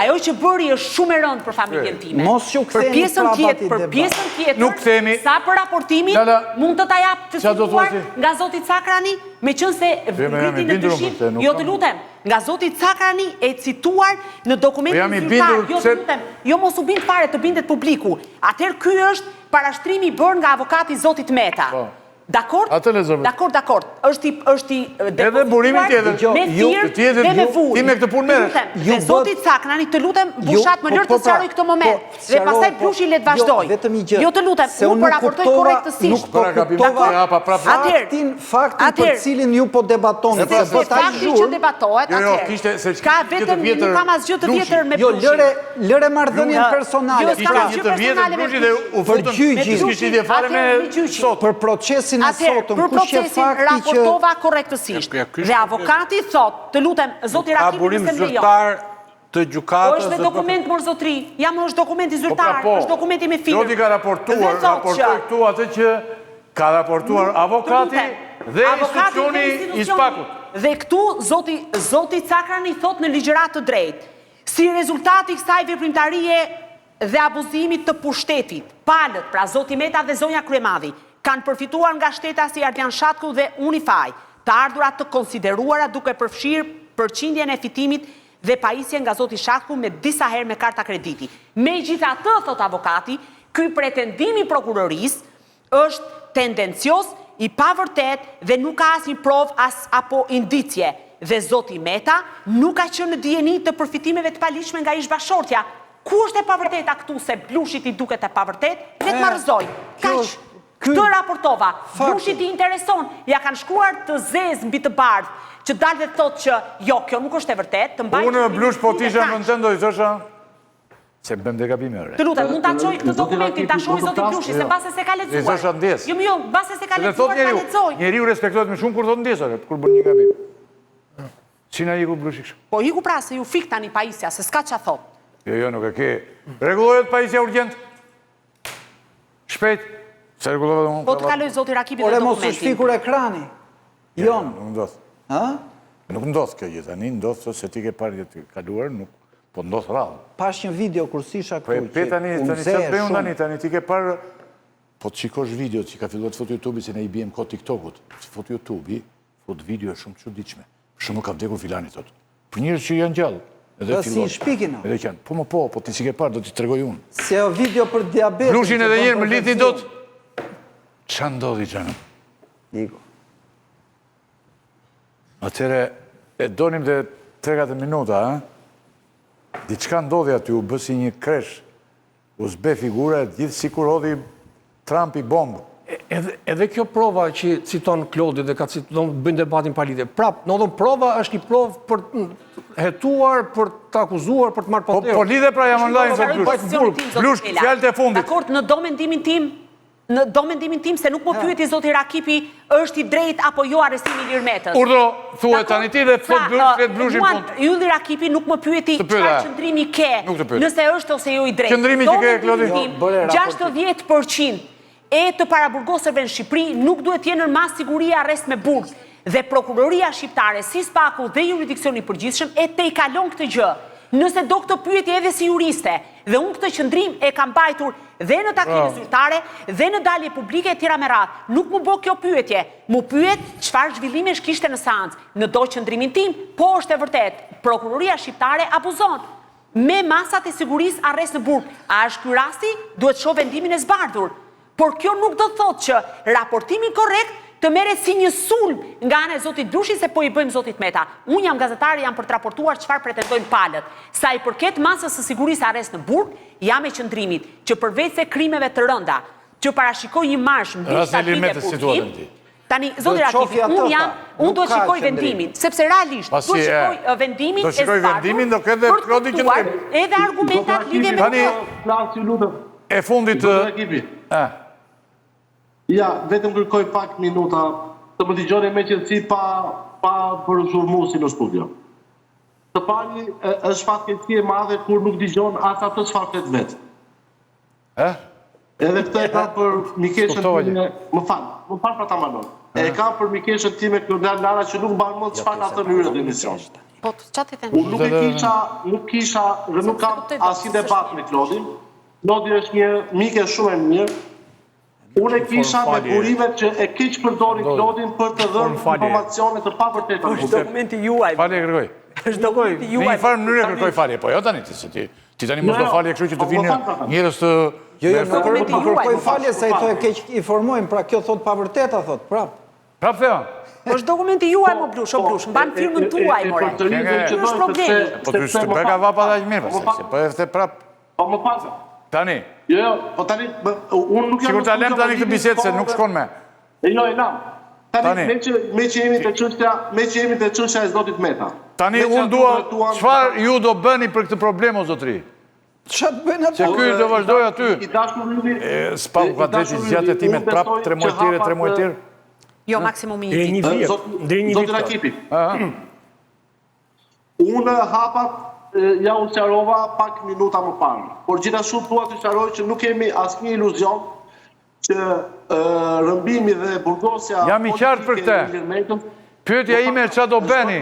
Ajo që bëri është shumë e rëndë për familjen time. Mos që Për pjesën tjetër, për pjesën tjetër, Nuk kthehemi. Sa për raportimin, mund të ta jap të cituar nga zoti Cakrani, meqenëse ngriti në dyshim, jo të lutem, nga zoti Cakrani e cituar në dokumentin po zyrtar, jo të lutem, jo mos u bind fare, të bindet publiku. Atëherë ky është parashtrimi i bërë nga avokati i zotit Meta. Po. Dakord? Atë lexove. Dakord, dakord. Është i është i Edhe burimin tjetër. Me firmë dhe me vulë. Ti me këtë punë merresh. Ju zoti Cakrani, të lutem, Bushat, më po, lër të po, pra, sqaroj këtë moment. Po, Dhe pastaj Blushi le të jo, vazhdojë. Vetëm një gjë. Jo të lutem, unë po raportoj korrektësisht. Nuk po kuptova faktin, faktin për cilin ju po debatoni. Se fakti që debatohet, jo, jo, atëherë. Ka vetëm nuk kam asgjë të vjetër me Jo, Blushin. lëre lëre marrëdhënien personale. Jo, s'kam asgjë personale me Blushin. Për gjyqin. S'kishte lidhje fare me sot. Për procesin e sotëm, për kush qe procesin fakti që raportova korrektësisht. Dhe avokati thotë, të lutem, zoti Ka Rakipi burim nëse më lejon. zyrtar të Po gjykatës është me dhe dokument mor zotri, ja më është dokumenti Po pra zyrtar, po. është dokumenti me firmë. Zoti ka raportuar, Dhe thotë raportoi që- këtu atë që ka raportuar Të avokati lutem, dhe avokati institucioni dhe i SPAK-ut. Dhe këtu zoti zoti Cakrani thotë në ligjëratë të drejtë, si rezultat i kësaj veprimtarie dhe abuzimit të pushtetit, palët, pra zoti Meta dhe zonja Kryemadhi, kanë përfituar nga shtetasi Ardian Shatku dhe Unify, të ardhura të konsideruara duke përfshirë përqindjen e fitimit dhe pajisje nga zoti Shatku me disa herë me karta krediti. Megjithatë, thot avokati, ky pretendim i prokurorisë është tendencios, i pavërtet dhe nuk ka asnjë provë as apo indicie. Dhe zoti Meta nuk ka qenë në dijeni të përfitimeve të paligjshme nga ish bashkëshortja. Ku është e pavërteta këtu se Blushit i duket e pavërtet? Le të ma rrëzoj. kjo Kaq. është- ky- Këtë raportova. Fakti. Blushit i intereson, ja kanë shkruar të zezë mbi të bardhë, që dalë dhe thotë që jo, kjo nuk është e vërtetë, të mbaj Unë qëndrimin Blush po tim të dhe isha kaq. në vend do i thosha se bëm dhe gabime ore. Të lutem, mund ta çoj këtë Zoti dokumentin, ta Rakipi, shohë mund të zoti flas? Blushi, se mbase se ka I lexuar. thosha ndjes. Jo, jo, mbase se ka Se dhe lexuar, thot ta njeriu, lexoj. njeriu respektohet më shumë kur thot ndjes, ore, kur bën një gabim. Si na iku Blushi kështu? Po iku pra se ju fik tani pajisja, se s'ka ça thot. Jo, jo, nuk e ke. Rregullohet pajisja urgjent. Shpejt. Se rregullova dhe unë. Po të kaloj zoti Rakipi dhe Ore mos është dokumentin. fikur ekrani. Jon, Nuk ndodh. ë? Nuk ndodh kjo gjë tani, ndodh se ti ke parë të kaluar, nuk po ndodh rrallë. Pash një video kur s'isha Po e këtu pe që tani, u tani nxeh çfarë bëj unë shumë. tani, tani ti ke parë po të shikosh videot që ka filluar të fut YouTube-i se ne i biem kot TikTokut. Si fut YouTube-i, fut video shumë të çuditshme. Për shembull ka vdekur filani thotë. Për njerëz që janë gjallë. Edhe Dhe si fillon. i shpikin, o. Edhe që janë. Po më po, po ti si ke parë, do t'i tregoj unë. Se o video për diabetin. Blushin që edhe bën një herë më lidhni profesion. dot. Ça ndodhi xhanëm? Iku. Atëherë e donim dhe 3-4 minuta, a? Diçka ndodhi aty, u bë si një crash. U zbe figura e gjithë sikur hodhi Trumpi bombë. Edhe, edhe kjo prova që citon Klodi dhe ka citon, bëjnë debatin pa lidhje. Prap, në dhënë prova është një provë për të hetuar, për të akuzuar, për të marrë Po, pandehur. po lidhe pra jam online, Mbaroj zot Blush. pozicionin tim, zoti Blush, Mela. fjalët e fundit. Dakord, në do mendimin tim, në do mendimin tim se nuk më pyeti zoti Rakipi është i drejtë apo jo arrestimi i Ilir Metës. Urdhro, thuhet Dakord? tani ti dhe Pra, flet Blush, ë, flet Blushi në mua, fund. Ylli Rakipi nuk më pyeti Të pyeta. çfarë qëndrimi ke, Nuk të pyeti. nëse është ose jo i drejtë. Qëndrimi Do që ke, mendimin Klodi? tim, Jo, bëre raportin. 60% e të paraburgosurve në Shqipëri nuk duhet jenë në masë sigurie arrest me burg. Dhe prokuroria shqiptare, si SPAK-u dhe jurisdiksioni i përgjithshëm e tejkalon këtë gjë. Nëse do këtë pyetje edhe si juriste, dhe unë këtë qëndrim e kam mbajtur dhe në takime zyrtare, dhe në dalje publike e tjera me radhë. Nuk më bë kjo pyetje, më pyet çfarë zhvillimesh kishte në seancë. Në do qëndrimin tim, po është e vërtet, prokuroria shqiptare abuzon me masat e sigurisë arrest në burg. A është ky rasti? Duhet shoh vendimin e zbardhur. Por kjo nuk do thotë që raportimi korrekt të merret si një sulm nga ana e zotit Blushi se po i bëjmë zotit Meta. Unë jam gazetare, jam për të raportuar çfarë pretendojnë palët. Sa i përket masës së sigurisë arrest në burg, jam e qëndrimit që përveç se krimeve të rënda, që parashikoj një marsh mbi Rastin e 7 Ilir vite Metës si thua burgim, tani ti? Tani, zoti Do të Rakipi, shofi atë, unë jam, tha. unë Nuk duhet ka shikoj qëndrim. vendimin, sepse realisht Pasi, duhet shikoj e, e, vendimin do e shikoj zbardhur vendimin, do ketë dhe për të Klodi kuptuar qëndrim. edhe argumentat lidhje me Tani- këtë. Flas ju lutem. E fundit Zoti Rakipi. ë, Ja, vetëm kërkoj pak minuta të më dëgjoni me qetësi pa pa bërë zhurmuesi në studio. Të pari e, është fatkeqësi e madhe kur nuk dëgjon as atë çfarë flet vetë. ë? Edhe këtë e kam për mikeshën S'kuptova time, më fal, më fal pra ta mbanoj. E kam për mikeshën time Klodian Lala që nuk mban mend çfarë ka thënë hyrë në emision. Po, ça t'i them? Unë nuk e kisha, nuk kisha dhe nuk kam asnjë debat me Klodin. Klodi është një mike shumë e mirë. Unë e kisha me burimet që e keqpërdori Klodin për të dhënë informacione të pavërteta. Është dokumenti juaj. Falje kërkoj. Është dokumenti juaj. Në një farë mënyre kërkoj falje, po jo tani ti se ti ti tani mos do jo, falje kështu që të po, vinë njerëz të Jo, jo, nuk kërkoj falje se ai thotë keqinformojmë, pra kjo thotë pavërteta thotë, prap. Prap thea. Po është dokumenti juaj mo Blush, o Blush, mban po, firmën tuaj more. Ky është problemi. Po ty s'të bëka vapa dhe aq mirë, pastaj, se po e the prap. Po më pas. Tani. Jo, jo, po tani unë nuk jam. Sikur ta lëm tani këtë bisedë se nuk shkon me. E jo, e lam. Tani, me që me që jemi te çështja, me që jemi te çështja e zotit Meta. Tani unë dua çfarë ju do bëni për këtë problem o zotri? Çfarë të bëjnë ato? Se ky do vazhdoj aty. I dashur Ylli. SPAK-u ka drejtë zgjat hetimet prap 3 muaj tjerë, 3 muaj tjerë. Jo, maksimumi një vit. Deri një vit. Zoti Rakipi. Unë hapat ja u sqarova pak minuta më parë, por gjithashtu dua të sqaroj që nuk kemi asnjë iluzion që rrëmbimi dhe burgosja Jam i qartë për këtë. Pyetja ime ça do bëni?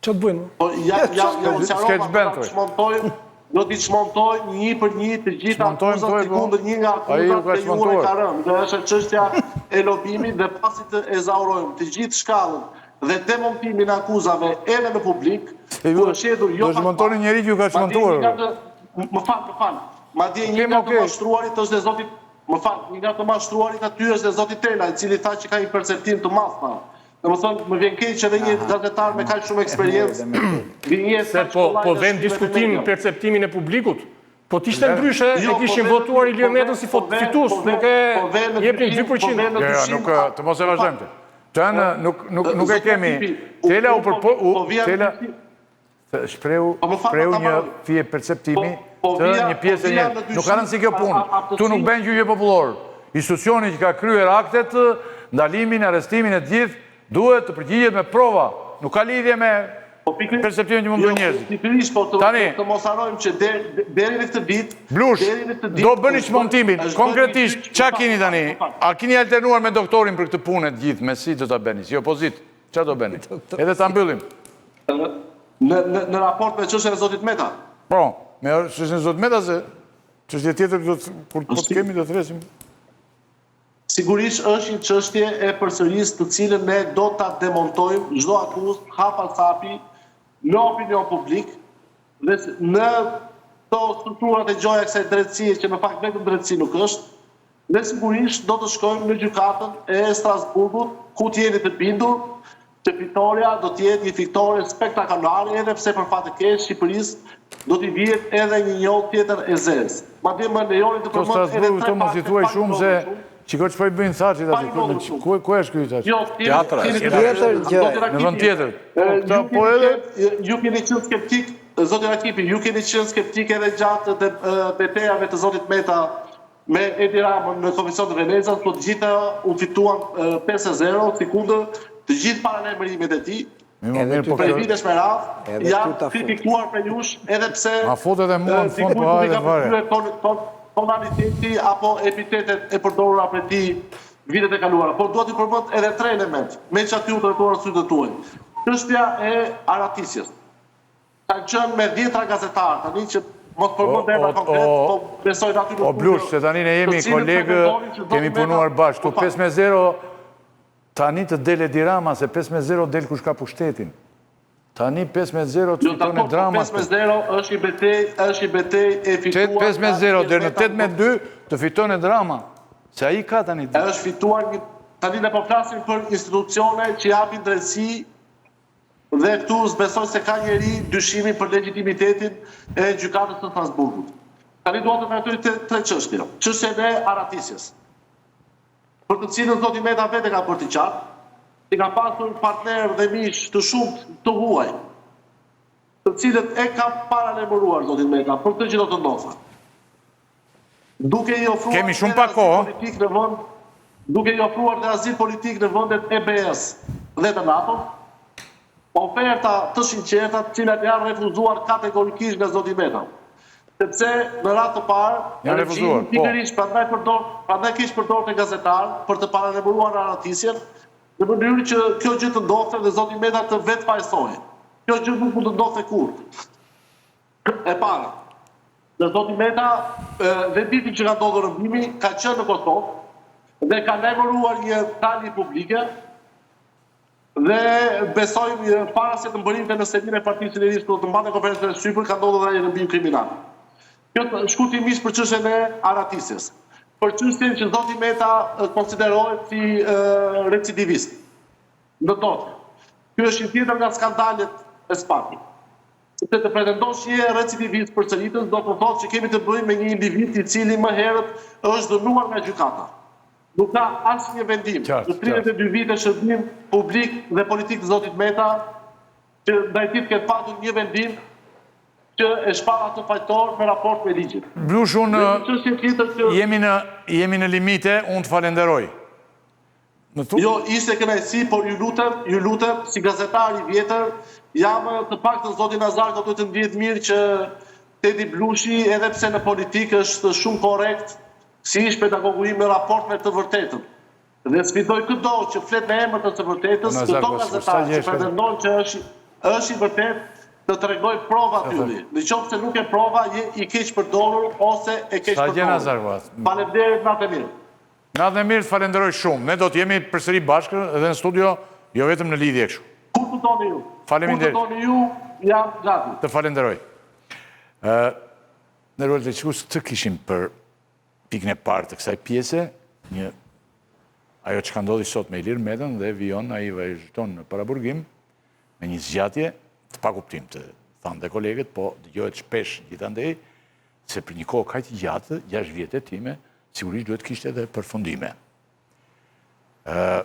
Ça të bëjmë? Po ja ja ja u sqarova, do t'i çmontojmë, do t'i çmontojmë një për një të gjitha akuzat po. sikundër një nga akuzat që ju e ka rënë, dhe është çështja e lobimit dhe pasi të ezaurojmë të gjithë shkallën dhe demontimin e akuzave edhe në publik, ku është hedhur jo pak. Do çmontoni njeri që ju ka çmontuar. Më fal, më fal. Madje një nga të mashtruarit është dhe zoti, më fal, një nga të mashtruarit aty është dhe zoti Tela, i cili tha që ka një perceptim të madh, tha. Domethënë, më vjen keq që edhe një gazetar me kaq shumë eksperiencë gënjen Se po po vë në diskutim perceptimin e publikut. Po të ishte ndryshe, e jo, po kishin votuar Ilir Metën si po fitues, nuk e jepnin 2%. Jo, jo, nuk të mos e vazhdojmë të. Tënë nuk nuk nuk e kemi. Tela u përpo u Tela shprehu po, shprehu një fije perceptimi po, po të një pjesë një. Nuk ka rëndësi kjo punë. Këtu nuk bëjnë gjyqe popullor. Institucioni që ka kryer aktet, ndalimin, arrestimin e të gjithë, duhet të përgjigjet me prova. Nuk ka lidhje me Po perceptimin që mund të bëjnë jo, njerëzit. Pikërisht, po të, Tani, të mos harrojmë që deri në këtë ditë, Blush, do bëni çmontimin, konkretisht, ça kini tani? A kini alternuar me doktorin për këtë punë të gjithë, me si do ta bëni, si opozitë? Ça do bëni? Edhe ta mbyllim. Në, në, në raport me çështjen e zotit Meta? Po, me çështjen e zotit Meta se çështje tjetër do të, kur po të kemi do të thërrasim. Sigurisht është një çështje e përsëris të cilën ne do ta demontojmë çdo akuzë hap pas hapi në opinion publik dhe në këto strukturat e gjoja kësaj drejtësie që në fakt vetëm drejtësi nuk është, ne sigurisht do të shkojmë në gjykatën e Strasburgut ku të jeni të bindur që fitorja do të jetë një fitore spektakolare edhe pse për fat të keq Shqipërisë do t'i vihet edhe një njollë tjetër e zezë. Madje më lejoni të përmend edhe tre fakte pa i shumë se Shiko ç'po i bëjnë Thaçit aty, ku ku është ky Thaçi? Jo, Teatra, tjetër gjë. Në vend tjetër. Po, këta po edhe ju keni qenë skeptik, zoti Rakipi, ju keni qenë skeptik edhe gjatë betejave të zotit Meta Me Edi Ramën në Komision të Venecias, po të gjitha u fituan 5-0, sikundër të gjithë paralajmërimet e tij, Edhe po prej vitesh me radhë, janë kritikuar prej jush, edhe pse Ma fut edhe mua në fund po hajde fare. Tonaliteti apo epitetet e përdorura prej tij vitet e kaluara. Por dua t'i përmend edhe tre element, meqë aty u drejtuan sytë tuaj. Çështja e arratisjes. Kanë qenë me dhjetra gazetarë tani që mos përmend emra konkret, po besoj aty në O Blush, se tani ne jemi kolegë, kemi punuar bashkë. Këtu 5 me 0 tani të del Edi Rama se 5 me 0 del kush ka pushtetin. Tani 5 me 0 të jo, fiton Edi Rama. 5 me 0 është një betejë, është një betejë e fituar. 5 me 0 deri në 8 me 2 të fiton Edi Rama. Se ai ka tani. Është fituar një tani ne po flasim për institucione që japin drejtësi Dhe këtu s'besoj se ka njeri dyshimi për legjitimitetin e Gjykatës së Strasburgut. Tani dua të trajtoj te tre çështje. Çështjen e arratisjes, për të cilën zoti Meta vetë e ka bërë të qartë, që ka pasur partnerë dhe miq të shumtë të huaj, të cilët e kanë paralajmëruar zotin Meta për këtë që do të ndodhte. Duke i ofruar Kemi shumë pak kohë. Politik në vend, duke i ofruar dhe azil politik në vendet e BE-së dhe të NATO-s, oferta të sinqerta të cilat janë refuzuar kategorikisht nga zoti Meta. Sepse në radhë të parë, janë refuzuar, po. Pikërisht prandaj përdor, prandaj keqpërdorte gazetarë për të paralajmëruar arratisjen, në mënyrë që kjo gjë të ndodhte dhe zoti Meta të vetëfajësohej. Kjo gjë nuk mund të ndodhte kurrë. E para, dhe zoti Meta dhe ditën që ka ndodhur rrëmbimi ka qenë në Kosovë dhe ka lajmëruar një dalje publike dhe besoj para se të mbërrinte në selinë e Partisë së Lirisë ku do të mbante konferencën e shtypit ka ndodhur dhe ai rrëmbim kriminal. Kjo shkurtimisht për çështjen e arratisjes. Për çështjen që zoti Meta konsiderohet si recidivist në dosje. Ky është një tjetër nga skandalet e SPAK-ut. Sepse të pretendosh që je recidivist përsëritës do të thotë që kemi të bëjmë me një individ i cili më herët është dënuar nga gjykata. Nuk ka asnjë vendim në 32 vite shërbim publik dhe politik të zotit Meta që ndaj tij të ketë patur një vendim që e shpall atë fajtor në raport me ligjin. Blush, unë jemi në jemi në limite, unë të falenderoj. Më thu? Jo, ishte kënaqësi, por ju lutem, ju lutem, si gazetar i vjetër, jam të paktën zoti Nazarko duhet të ndihet mirë që Tedi Blushi, edhe pse në politikë është shumë korrekt, si ish pedagogu im në raport me të vërtetën. Dhe sfidoj këdo që flet në emër të së vërtetës, këdo gazetar që pretendon që është është i vërtetë, të tregojë prova Ylli. Në qoftë se nuk ke prova, je i keqpërdorur ose e keqpërdorur. Faleminderit, natën e mirë. Natën e mirë, të falenderoj shumë. Ne do të jemi përsëri bashkë edhe në studio, jo vetëm në lidhje kështu. Kur të doni ju. Faleminderit. Kur të doni ju, jam gati. Të falenderoj. Ë, nderuar shikues, këtë kishim për pikën e parë të kësaj pjese, një ajo çka ndodhi sot me Ilir Metën dhe vijon ai vazhdon në paraburgim me një zgjatje të pakuptimtë, thanë dhe kolegët, po dëgjohet shpesh gjithandej se për një kohë kaq të gjatë, 6 vjet hetime, sigurisht duhet të kishte edhe përfundime. Ë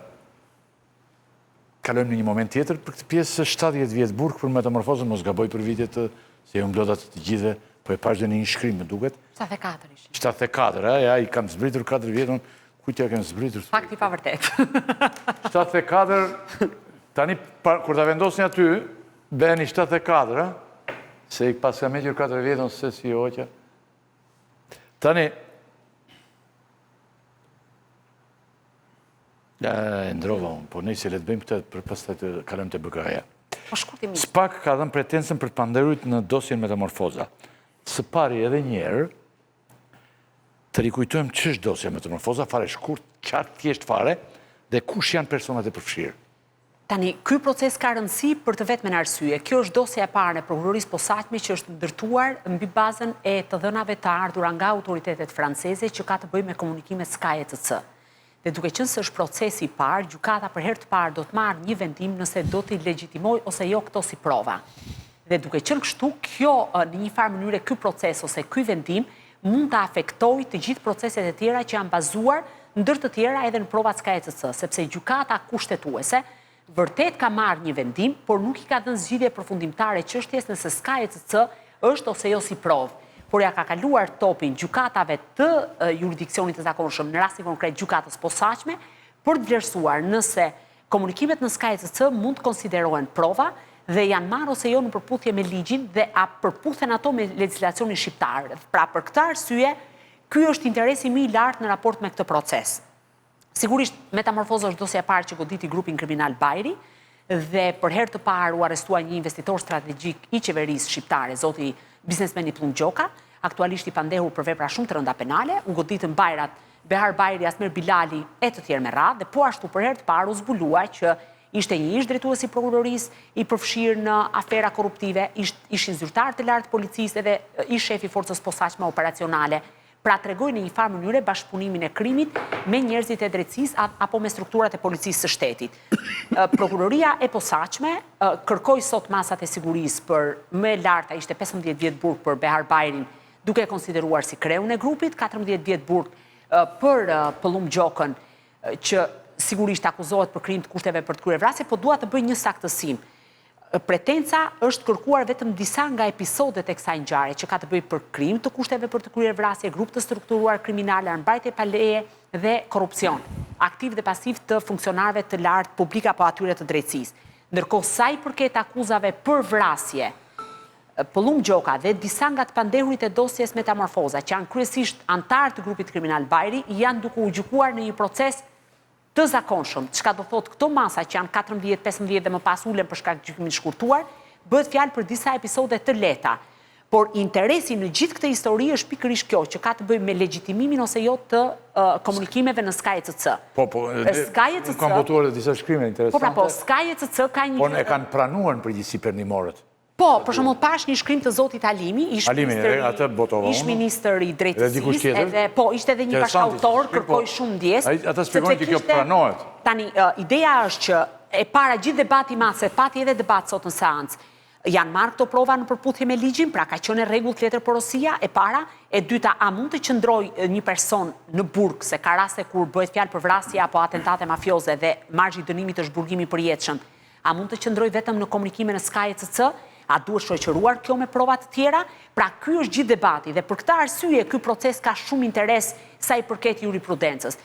Kalojmë në një moment tjetër për këtë pjesë 70 vjet burg për metamorfozën, mos gaboj për vitet se ju mblodha të gjithëve, po e pashë dhe në një shkrim më duket. 74 ishin. 74, a, ja, i kam zbritur 4 vjet, unë kujt ia kam zbritur? Fakt i pavërtetë. 74, tani kur ta vendosni aty, bëheni 74, a? Se i paskam hequr 4 vjet, unë se si hoqa. Tani, e ndrova unë, po nejse le të bëjmë këtë për pastaj të kalojmë te BKH-ja. Po shkurtimisht. SPAK ka dhënë pretencën për të pandehurit në dosjen Metamorfoza. Së pari edhe një herë, të rikujtojmë ç'është dosja Metamorfoza, fare shkurt, qartë, thjesht fare, dhe kush janë personat e përfshirë. Tani, ky proces ka rëndësi për të vetmen arsye. Kjo është dosja e parë e Prokurorisë Posaçme që është ndërtuar mbi bazën e të dhënave të ardhura nga autoritetet franceze që ka të bëjë me komunikimet Sky ECC. Dhe duke qenë se është procesi i parë, gjykata për herë të parë do të marrë një vendim nëse do t'i legjitimojë ose jo këto si prova. Dhe duke qenë kështu, kjo në një farë mënyre ky proces ose ky vendim mund të afektojë të gjithë proceset e tjera që janë bazuar ndër të tjera edhe në provat Sky ECC, sepse Gjykata Kushtetuese vërtet ka marrë një vendim, por nuk i ka dhënë zgjidhje përfundimtare çështjes nëse Sky ECC është ose jo si provë, por ia ka kaluar topin gjykatave të juridiksionit të zakonshëm, në rastin konkret Gjykatës Posaçme, për të vlerësuar nëse Komunikimet në Sky ECC mund të konsiderohen prova dhe janë marrë ose jo në përputhje me ligjin dhe a përputhen ato me legjislacionin shqiptar. Pra për këtë arsye, ky është interesi më i lartë në raport me këtë proces. Sigurisht, Metamorfoza është dosja e parë që goditi grupin kriminal Bajri dhe për herë të parë u arrestua një investitor strategjik i qeverisë shqiptare, zoti biznesmeni Pëllumb Gjoka, aktualisht i pandehur për vepra shumë të rënda penale, u goditën Bajrat Behar Bajri, Asmer Bilali e të tjerë me radhë dhe po ashtu për herë të parë u zbulua që ishte një ish drejtues i prokurorisë i përfshirë në afera korruptive, ishin zyrtarë të lartë të policisë edhe ish shefi i Forcës Posaçme Operacionale. Pra tregoi në një farë mënyre bashkëpunimin e krimit me njerëzit e drejtësisë apo me strukturat e policisë së shtetit. Prokuroria e Posaçme kërkoi sot masat e sigurisë për më e larta ishte 15 vjet burg për Behar Bajrin duke e konsideruar si kreun e grupit, 14 vjet burg për Pëllumb Gjokën, që sigurisht akuzohet për krijim të kushteve për të kryer vrasje, po dua të bëj një saktësim. Pretenca është kërkuar vetëm disa nga episodet e kësaj ngjarje, që ka të bëjë për krijim të kushteve për të kryer vrasje, grup të strukturuar kriminal, armëmbajtje pa leje dhe korrupsion, aktiv dhe pasiv të funksionarëve të lartë publikë apo atyre të drejtësisë. Ndërkohë sa i përket akuzave për vrasje, Pëllumb Gjoka dhe disa nga të pandehurit e dosjes Metamorfoza, që janë kryesisht anëtarë të grupit kriminal Bajri, janë duke u gjykuar në një proces të zakonshëm, çka do thotë këto masa që janë 14, 15 dhe më pas ulen për shkak të gjykimit të shkurtuar, Bëhet fjalë për disa episode të lehta. Por interesi në gjithë këtë histori është pikërisht kjo, që ka të bëjë me legjitimimin ose jo të komunikimeve në Sky ECC. Po, po, Sky ECC... Unë kam botuar dhe disa shkrime interesante. Po, pra, po, Sky ECC ka një... Po, e kanë pranuar në përgjithësi perëndimorët. Po, për shembull, pashë një shkrim të zotit Alimi, ish ministër i drejtësisë, edhe, po, ishte edhe një bashkautor, kërkoj po. shumë ndjesë. Ata shpjegojnë që kjo pranohet. Tani, ideja është që e para gjithë debati i madh, se pati edhe debat sot në seancë, Janë marrë këto prova në përputhje me ligjin, pra ka qenë e rregullt letërporosia, e para, e dyta, a mund të qëndrojë një person në burg, se ka raste kur bëhet fjalë për vrasje apo atentate mafioze dhe marzhi i dënimit është burgimi i përjetshëm, a mund të qëndrojë vetëm në komunikime në Sky ECC, a duhet shoqëruar kjo me prova të tjera? Pra ky është gjithë debati dhe për këtë arsye ky proces ka shumë interes sa i përket jurisprudencës.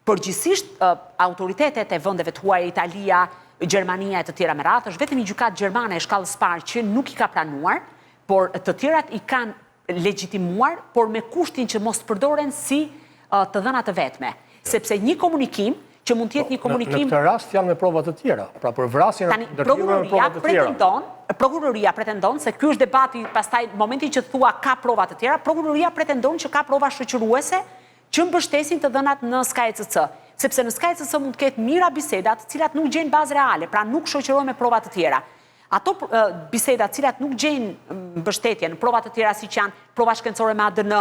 Përgjithësisht, autoritetet e vendeve të huaja, Italia, Gjermania e të tjera me radhë, është vetëm një gjykatë gjermane e shkallës së parë që nuk i ka pranuar, por të tjerat i kanë legjitimuar, por me kushtin që mos të përdoren si të dhëna të vetme. Sepse një komunikim, që mund të jetë një komunikim... Në këtë rast janë me prova të tjera, pra për vrasjen e ndërlidhur me prova të tjera. Prokuroria pretendon, se ky është debati, pastaj momentin që thua ka prova të tjera, prokuroria pretendon që ka prova shoqëruese që mbështesin të dhënat në Sky ECC, sepse në Sky ECC mund të ketë mijëra biseda të cilat nuk gjejnë bazë reale, pra nuk shoqërohen me prova të tjera. Ato biseda të cilat nuk gjejnë mbështetje në prova të tjera siç janë prova shkencore me ADN,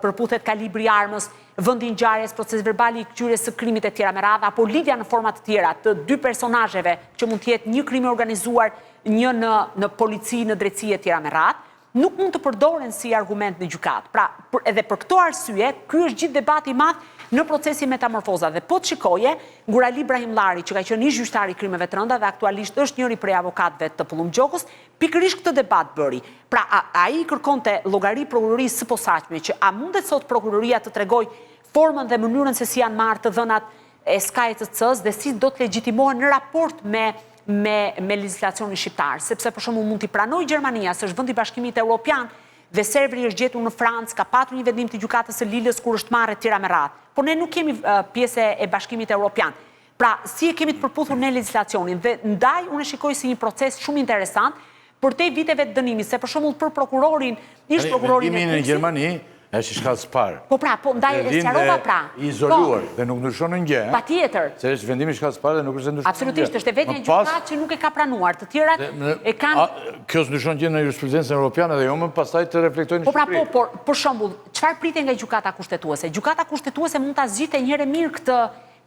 përputhet kalibri i armës, vendi i ngjarjes, procesverbali i këqyrjes së krimit e tjera me radhë, apo lidhja në forma të tjera të dy personazheve që mund të jetë një krim i organizuar, një në në polici, në drejtësi e tjera me radhë, nuk mund të përdoren si argument në gjykatë. Pra, për, edhe për këto arsye, ky është gjithë debati i madh në procesin Metamorfoza. Dhe po të shikoje, Gurali Brahimllari, që ka qenë ish gjyqtar i krimeve të rënda dhe aktualisht është njëri prej avokatëve të Pëllumb Gjokës, pikërisht këtë debat bëri. Pra, a, ai i kërkonte llogari prokurorisë së posaçme që a mundet sot prokuroria të tregojë formën dhe mënyrën se si janë marrë të dhënat e Sky ECC-së dhe si do të legjitimohen në raport me me me legjislacionin shqiptar, sepse për shembull mund t'i pranojë Gjermania, se është vend i Bashkimit Europian dhe serveri është gjetur në Francë, ka patur një vendim të gjykatës së Lilës kur është marrë e tjera me radhë. Por ne nuk jemi pjesë e Bashkimit Europian. Pra, si e kemi të përputhur ne legjislacionin dhe ndaj unë e shikoj si një proces shumë interesant përtej viteve të dënimit, se për shembull për prokurorin, ish prokurorin e Vendimi në Gjermani është i shkallës së parë. Po pra, po ndaj e sqarova pra. I izoluar po. dhe nuk ndryshon në gjë. Patjetër. Se është vendimi i shkallës së parë dhe nuk është se ndryshon. Absolutisht, është e vetmja gjykatë që nuk e ka pranuar. Të tjerat e kanë Kjo s'ndryshon gjë në jurisprudencën europiane dhe jo më pastaj të reflektojë në Po pra, po, por për shembull, çfarë pritej nga gjykata kushtetuese? Gjykata kushtetuese mund ta zgjidhte një herë e mirë këtë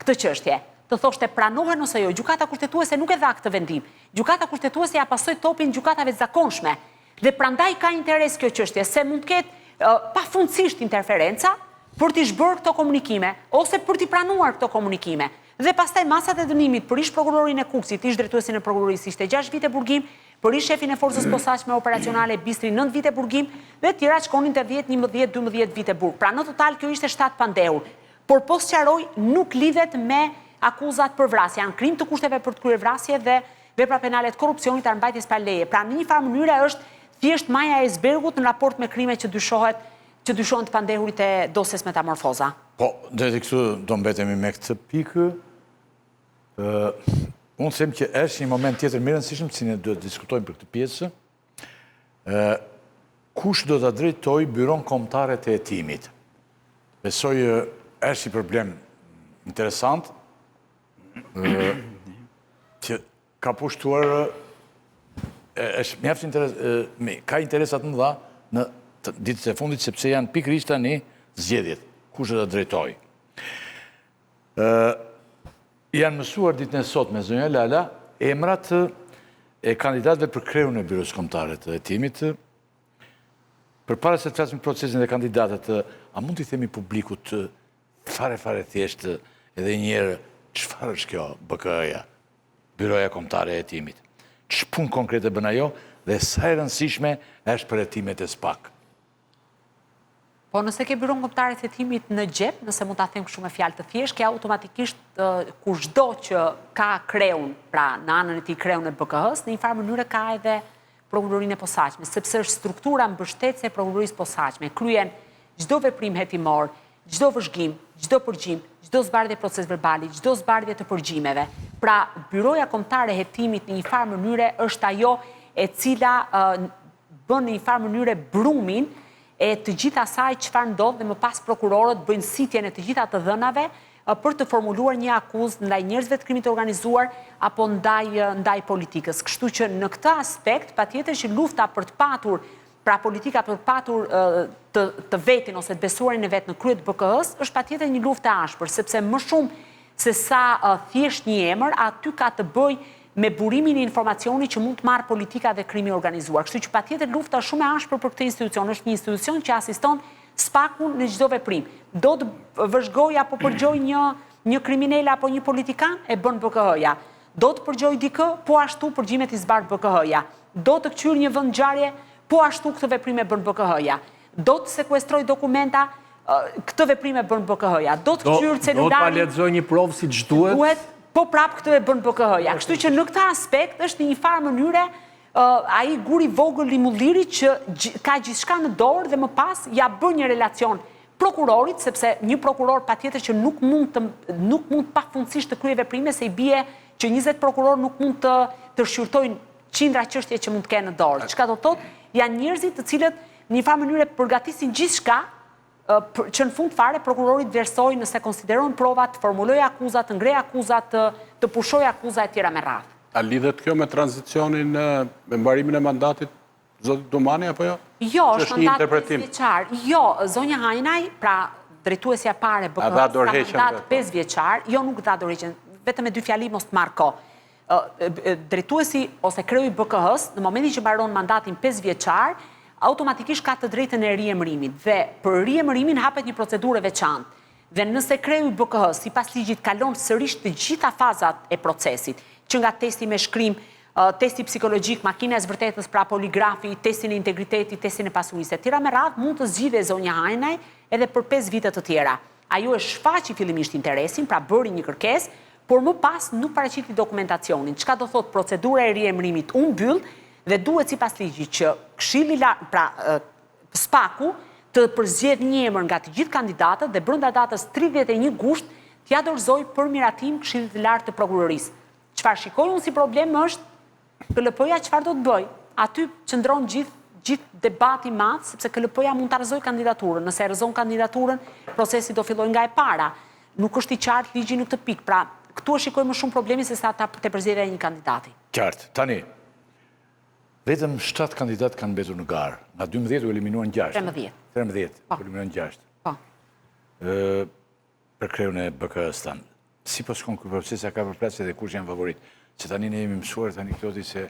këtë çështje. Të thoshte pranohen ose jo. Gjykata kushtetuese nuk e dha këtë vendim. Gjykata Kushtetuese ia pasoi topin gjykatave të zakonshme dhe prandaj ka interes kjo çështje, se mund të ketë pafundësisht interferenca për t'i zhbërë këto komunikime ose për t'i pranuar këto komunikime. Dhe pastaj masat e dënimit për ish-prokurorin e Kukësit, ish-drejtuesin e prokurorisë ishte 6 vite burgim, për ish-shefin e Forcës Posaçme Operacionale Bistri 9 vite burgim dhe të tjerat shkonin te 10, 11, 12 vite burg. Pra në total kjo ishte 7 pandehur. Por po sqaroj, nuk lidhet me akuzat për vrasje, janë krijim të kushteve për të kryer vrasje dhe vepra penale të korrupsionit, armëmbajtjes pa leje. Pra në një farë mënyre është thjesht maja e ajsbergut në raport me krimet që dyshohet që dyshohen të pandehurit e dosjes Metamorfoza. Po, deri këtu do mbetemi me këtë pikë. Ë, unë them që është një moment tjetër më i rëndësishëm, që ne duhet të diskutojmë për këtë pjesë. Ë, kush do ta drejtojë Byronë Kombëtare të Hetimit? Besoj është një problem interesant që ka pushtuar është mjaft interes ka interesa të mëdha në ditët e fundit sepse janë pikërisht tani zgjedhjet. Kush do ta drejtojë? Ë janë mësuar ditën e sotme zonja Lala emrat e kandidatëve për kreun e Byrosë Kombëtare të Hetimit. Përpara se të flasim procesin dhe kandidatët, a mund t'i themi publikut fare fare thjesht edhe një herë çfarë është kjo BKH-ja, Byroja Kombëtare e Hetimit? Ç'punë konkrete bën ajo dhe sa e rëndësishme është për hetimet e SPAK? Po nëse ke Byronë Kombëtare të Hetimit në xhep, nëse mund ta them kështu me fjalë të thjeshtë, ke automatikisht kushdo që ka kreun, pra në anën e tij kreun e BKH-së, në një farë mënyre ka edhe Prokurorinë e Posaçme, sepse është struktura mbështetëse e Prokurorisë Posaçme, kryen çdo veprim hetimor, çdo vëzhgim, çdo përgjim, çdo zbardhje procesverbali, çdo zbardhje të përgjimeve. Pra, Byroja Kombëtare e Hetimit në një farë mënyre është ajo e cila bën në një farë mënyre brumin e të gjithë asaj çfarë ndodh dhe më pas prokurorët bëjnë sitjen e të gjitha të dhënave për të formuluar një akuzë ndaj njerëzve të krimit të organizuar apo ndaj ndaj politikës. Kështu që në këtë aspekt patjetër që lufta për të patur pra politika për të patur të të vetin ose të besuarin e vet në krye të BKH-së është patjetër një luftë e ashpër, sepse më shumë se sa thjesht një emër, aty ka të bëjë me burimin e informacionit që mund të marrë politika dhe krimi i organizuar. Kështu që patjetër lufta është shumë e ashpër për këtë institucion, është një institucion që asiston SPAK-un në çdo veprim. Do të vëzhgojë apo përgjojë një një kriminel apo një politikan, e bën BKH-ja. Do të përgjojë dikë, po ashtu përgjimet i zbardh BKH-ja. Do të këqyrë një vendngjarje, po ashtu këtë veprim e bën BKH-ja. Do të sekuestrojë dokumenta, këtë veprim e bën BKH-ja. Do të këqyrë celularin... Do ta lexojë një provë siç duhet... Duhet, po prapë këtë e bën BKH-ja. Kështu që në këtë aspekt është në një farë mënyre ai guri i vogël i mullirit që ka gjithçka në dorë dhe më pas ia bën një relacion prokurorit, sepse një prokuror patjetër që nuk mund të nuk mund pafundësisht të kryejë veprime se i bie që 20 prokurorë nuk mund të të shqyrtojnë qindra çështje që mund të kenë në dorë. Çka do të thotë, janë njerëzit të cilët në një farë mënyre përgatisin gjithçka që në fund fare prokurori të vlerësojë nëse konsideron prova, të formulojë akuza, të ngrejë akuza, të të pushojë akuza e tjera me radhë. A lidhet kjo me tranzicionin, me mbarimin e mandatit zotit Dumani apo jo? Jo, është mandat pesëvjeçar. Jo, zonja Hajnaj, pra drejtuesja e parë e BKH-së, ka mandat pesëvjeçar, jo nuk dha dorëheqjen, vetëm me dy fjali mos të marr kohë. Drejtuesi ose kreu i BKH-së, në momentin që mbaron mandatin pesëvjeçar, automatikisht ka të drejtën e riemërimit dhe për riemërimin hapet një procedurë e veçantë. Dhe nëse kreu i BKH-së, sipas ligjit, kalon sërish të gjitha fazat e procesit, që nga testi me shkrim, testi psikologjik, makina e së vërtetës, pra poligrafi, testin e integritetit, testin e pasurisë, etj. Me radhë, mund të zgjidhej zonja Hajnaj edhe për pesë vite të tjera. Ajo e shfaqi fillimisht interesin, pra bëri një kërkesë, por më pas nuk paraqiti dokumentacionin, çka do thotë procedura e riemërimit u mbyll dhe duhet sipas ligjit që Këshilli i Lartë, pra SPAK-u të përzgjedhë një emër nga të gjithë kandidatët dhe brenda datës 31 gusht t'ia dorëzojë për miratim Këshillit të Lartë të Prokurorisë. Çfarë shikoj unë si problem është KLP-ja çfarë do të bëjë? Aty qëndron gjithë gjithë debati i madh, sepse KLP-ja mund ta rrëzojë kandidaturën. Nëse e rrëzon kandidaturën, procesi do fillojë nga e para. Nuk është i qartë ligji në këtë pikë. Pra, këtu e shikoj më shumë problemin sesa ta te përzgjedhja e një kandidati. Qartë. Tani, vetëm 7 kandidatë kanë mbetur në garë. Nga 12 u eliminuan 6. 13. 13 u eliminuan 6. Po. Ë për kreun e BKH-së thanë. Si po shkon ky proces, a ka përplasje dhe kush janë favoritë? Se tani ne jemi mësuar tani Klodi se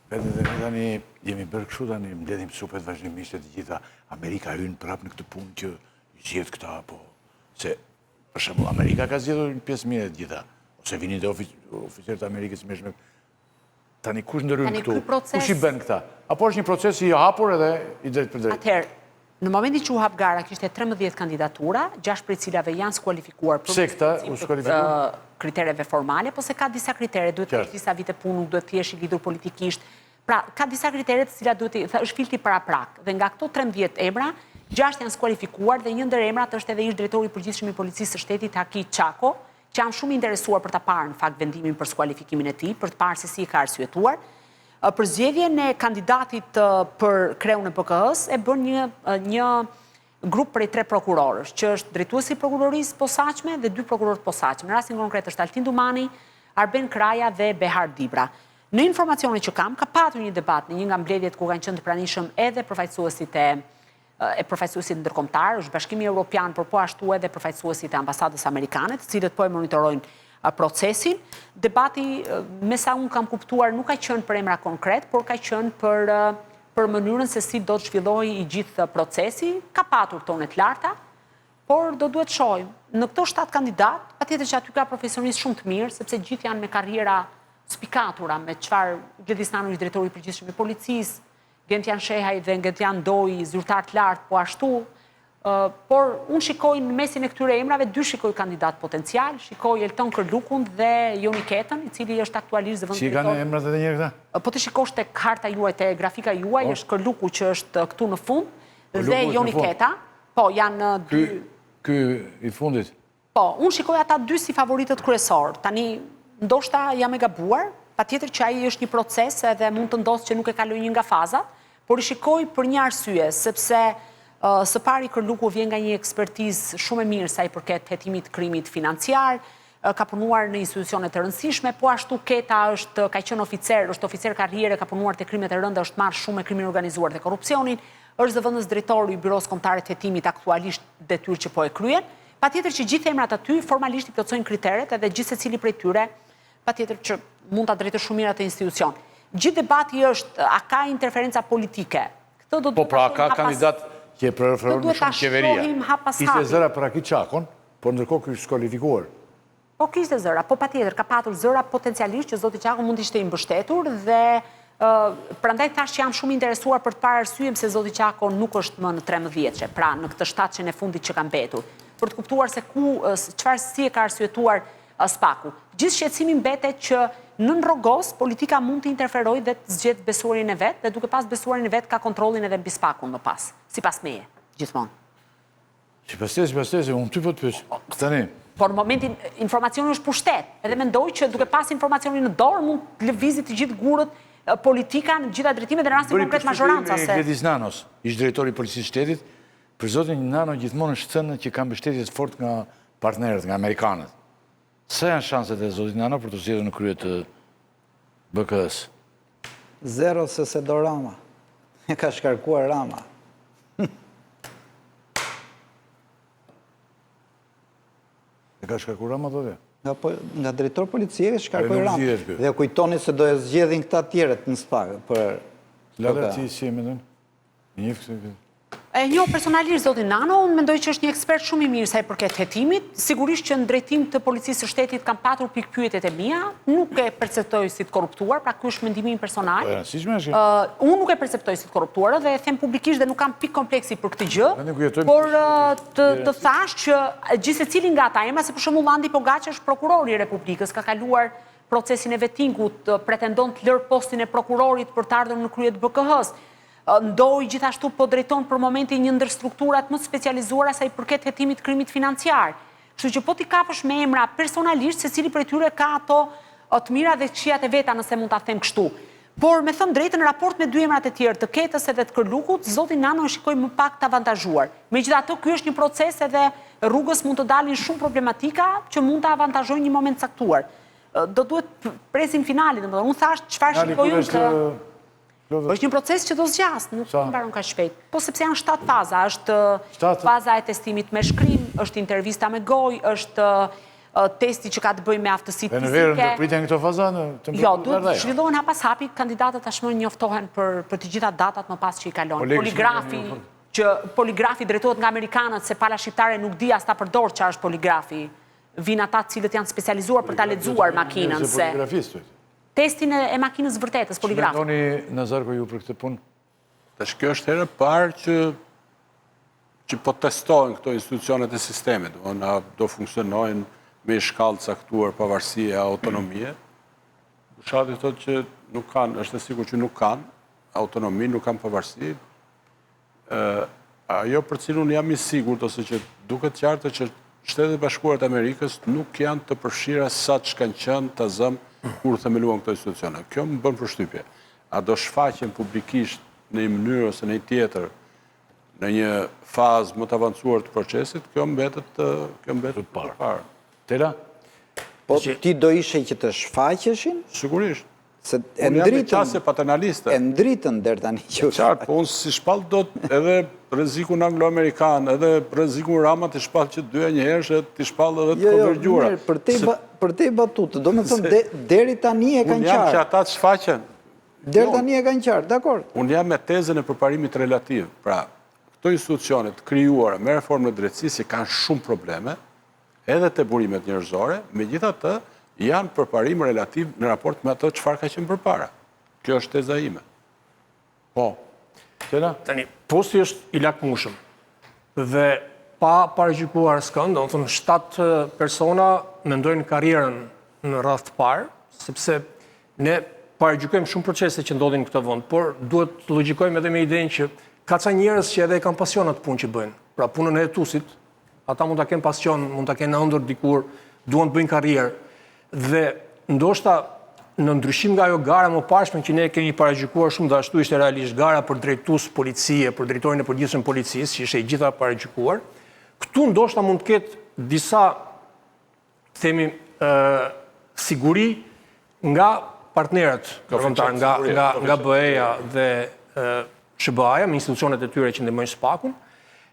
vetëm dhe ne tani jemi bërë kështu tani, mbledhim supet vazhdimisht e të gjitha. Amerika hyn prapë në këtë punë që i zgjedh këta apo se për shembull Amerika ka zgjedhur një pjesë mirë e të gjitha. Ose vinin dhe oficerët e Amerikës me Tani kush ndërhyn këtu? Kush i bën këta? Apo është një proces i hapur edhe i drejtpërdrejtë? Atëherë, në momentin që u hap gara kishte 13 kandidatura, 6 prej cilave janë skualifikuar për Pse këta u skualifikuan? Kritereve formale, po se ka disa kritere, duhet të kesh disa vite punë, nuk duhet të jesh i lidhur politikisht. Pra, ka disa kritere të cilat duhet të është filtri paraprak. Dhe nga këto 13 emra, 6 janë skualifikuar dhe një ndër emrat është edhe ish drejtori i përgjithshëm i Policisë së Shtetit Haki Çako, që jam shumë i interesuar për ta parë në fakt vendimin për skualifikimin e tij, për të parë se si e ka arsyetuar. Përzgjedhjen e kandidatit për kreun e BKH-së e bën një një grup prej tre prokurorësh, që është drejtuesi i prokurorisë posaçme dhe dy prokurorë të posaçëm. Në rastin konkret është Altin Dumani, Arben Kraja dhe Behar Dibra. Në informacionet që kam, ka patur një debat në një nga mbledhjet ku kanë qenë të pranishëm edhe përfaqësuesit e e përfaqësuesit ndërkombëtarë, është Bashkimi Evropian, por po ashtu edhe përfaqësuesit e ambasadës amerikane, të cilët po e monitorojnë procesin. Debati, me sa unë kam kuptuar, nuk ka qenë për emra konkret, por ka qenë për për mënyrën se si do të zhvillohej i gjithë procesi, ka patur tone të larta, por do duhet shohim. Në këto 7 kandidatë, patjetër që aty ka profesionistë shumë të mirë, sepse gjithë janë me karriera spikatura, me çfarë Gledis Nano ish drejtori i përgjithshëm i policisë, Gentian Shehaj dhe Gentian Ndoi, zyrtarë të lartë po ashtu, por unë shikoj në mesin e këtyre emrave, dy shikoj kandidatë potencialë, shikoj Elton Kërlukun dhe Joni Ketën, i cili është aktualisht zëvendës drejtor. Si i kanë emrat edhe njëherë këta? Po të shikosh tek harta juaj, te grafika juaj, po. është Kërluku që është këtu në fund dhe Joni Keta. Po, janë dy... Ky i fundit? Po, unë shikoj ata dy si favoritët kryesorë. Tani, ndoshta jam e gabuar, Patjetër që ai është një proces edhe mund të ndodhë që nuk e kaloj një nga fazat, por i shikoj për një arsye, sepse së pari Kërluku vjen nga një ekspertizë shumë e mirë sa i përket hetimit të krimit financiar, ka punuar në institucione të rëndësishme, po ashtu Keta është ka qenë oficer, është oficer karriere, ka punuar te krimet e rënda, është marrë shumë me krimin e organizuar dhe korrupsionin, është zëvendës drejtor i Byrosë Kombëtare të Hetimit aktualisht detyrë që po e kryen. Patjetër që gjithë emrat aty formalisht i plotësojnë kriteret edhe gjithsecili prej tyre patjetër që mund ta drejtojë shumë mirë atë institucion. Gjithë debati është a ka interferenca politike. Këtë do Po pra, ka kandidat që e preferon më shumë qeveria. Kishte zëra për Raki Çakon, por ndërkohë ky është skualifikuar. Po kishte zëra, po patjetër, ka patur zëra potencialisht që zoti Çako mund të ishte i mbështetur dhe prandaj thashë që jam shumë interesuar për të parë arsyen pse zoti Çako nuk është më në 13-she, pra në këtë shtatëshen e fundit që ka mbetur, për të kuptuar se ku, çfarë si e ka arsyetuar SPAK-u. Gjithë shqetësimi mbetet që nën rrogoz politika mund të interferojë dhe të zgjedhë besuarin e vet dhe duke pas besuarin e vet ka kontrollin edhe mbi SPAK-un më pas, sipas meje, gjithmonë. Sipas teje, sipas teje, unë ty po të pyes. Tani. Por në momentin informacioni është pushtet, edhe mendoj që duke pas informacionin në dorë mund të lëvizi të gjithë gurët politika në të gjitha drejtimet dhe në rastin konkret mazhoranca se. Gledis Nanos, ish drejtori i policisë së shtetit, për zotin Nano gjithmonë është thënë që ka mbështetje të fortë nga partnerët, nga amerikanët. Sa janë shanset e zotit Nano për t'u zgjedhur në krye të BKH-së? Zero se s'e do Rama. E ka shkarkuar Rama. E ka shkarkuar Rama, thotë? Nga, po, nga drejtor policie e shkarkoi Rama. Dhe kujtoni se do e zgjedhin këta tjerët në SPAK për Lala ti si e mendon? Njeh këtë. E njoh personalisht zotin Nano, unë mendoj që është një ekspert shumë i mirë sa i përket hetimit. Sigurisht që në drejtim të policisë së shtetit kam patur pikëpyetjet e mia, nuk e perceptoj si të korruptuar, pra ky është mendimi im personal. Po e rëndësishme është. Unë nuk e perceptoj si të korruptuar dhe e them publikisht dhe nuk kam pikë kompleksi për këtë gjë. Por të të thashë që gjithsecili nga ata emra, se për shembull Andi Pogaçi është prokuror i Republikës, ka kaluar procesin e vetingut, pretendon të lërë postin e prokurorit për të ardhur në krye të BKH-së. Ndoj gjithashtu po drejton për momentin një ndër strukturat më të specializuara sa i përket hetimit të krimit financiar. Kështu që po t'i kapësh me emra personalisht, secili prej tyre ka ato të mira dhe të këqijat e veta nëse mund ta them kështu. Por me thënë drejtën në raport me dy emrat e tjerë të Ketës edhe të Kërlukut, zotin Nano e shikoj më pak të avantazhuar. Megjithatë ky është një proces edhe rrugës mund të dalin shumë problematika që mund ta avantazhojnë një moment të caktuar. Do duhet presim finalin, domethënë unë thashë çfarë shikoj unë të Është një proces që do zgjasë, nuk mbaron kaq shpejt. Po sepse janë 7 faza, është faza e testimit me shkrim, është intervista me gojë, është testi që ka të bëjë me aftësitë fizike. Dhe në verë ndërpriten këto faza në të Jo, duhet të zhvillohen hap pas hapi, kandidatët tashmë njoftohen për për të gjitha datat më pas që i kalojnë. Poligrafi që poligrafi drejtohet nga amerikanët se pala shqiptare nuk di as ta përdorë çfarë është poligrafi. Vijnë ata të cilët janë specializuar për ta lexuar makinën se Testin e makinës vërtetës, poligrafin. Ç'mendoni Nazarko ju për këtë punë? Tash kjo është hera e parë që që po testohen këto institucionet e sistemit, domethënë a do funksionojnë me një shkallë të caktuar pavarësie, autonomie. Bushati thotë që nuk kanë, është e sigurt që nuk kanë autonomi, nuk kanë pavarësi. Ajo për cilën unë jam i sigurt ose që duket qartë që Shtetet e Bashkuara të Amerikës nuk janë të përfshira sa ç'kanë qenë ta zëmë kur themeluan këto institucione. Kjo më bën përshtypje. A do shfaqen publikisht në një mënyrë ose në një tjetër në një fazë më të avancuar të procesit, kjo mbetet kjo mbetet për të parë. Tela? Po ti do ishe që të shfaqeshin? Sigurisht. Se e ndritën... qasje paternaliste. E ndritën deri tani që... Qartë, po unë s'i shpall dot edhe rrezikun anglo-amerikan, edhe rrezikun Rama t'i shpall që dyja njëherësh edhe t'i shpall edhe të jo, jo, konvergjuara. Jo, përtej batutës, domethënë, deri tani e kanë qartë. Unë jam që ata të shfaqen. Deri jo. tani e kanë qartë, dakord. Unë jam me tezën e përparimit relativ. Pra, këto institucione të krijuara me reformën e drejtësisë që kanë shumë probleme, edhe te burimet njerëzore, megjithatë janë përparim relativ në raport me atë çfarë ka qenë përpara. Kjo është teza ime. Po. Tela? Tani, posti është i lakmushëm. Dhe pa paragjykuar askënd, domethënë 7 persona mendojnë karrierën në radhë të parë, sepse ne paragjykojmë shumë procese që ndodhin në këtë vend, por duhet të logjikojmë edhe me idenë që ka ca njerëz që edhe e kanë pasion atë punë që bëjnë. Pra punën e hetuesit, Ata mund ta kenë pasion, mund ta kenë ëndërr dikur, duan të bëjnë karrierë. Dhe ndoshta në ndryshim nga ajo gara e mëparshme që ne e kemi paragjykuar shumë dhe ashtu ishte realisht gara për drejtues policie, për drejtorin e përgjithshëm policisë, që ishte e gjitha paragjykuar, këtu ndoshta mund të ketë disa themi siguri nga partnerët ndërkombëtarë, nga nga nga BE-ja dhe SHBA-ja me institucionet e tyre që ndihmojnë SPAK-un.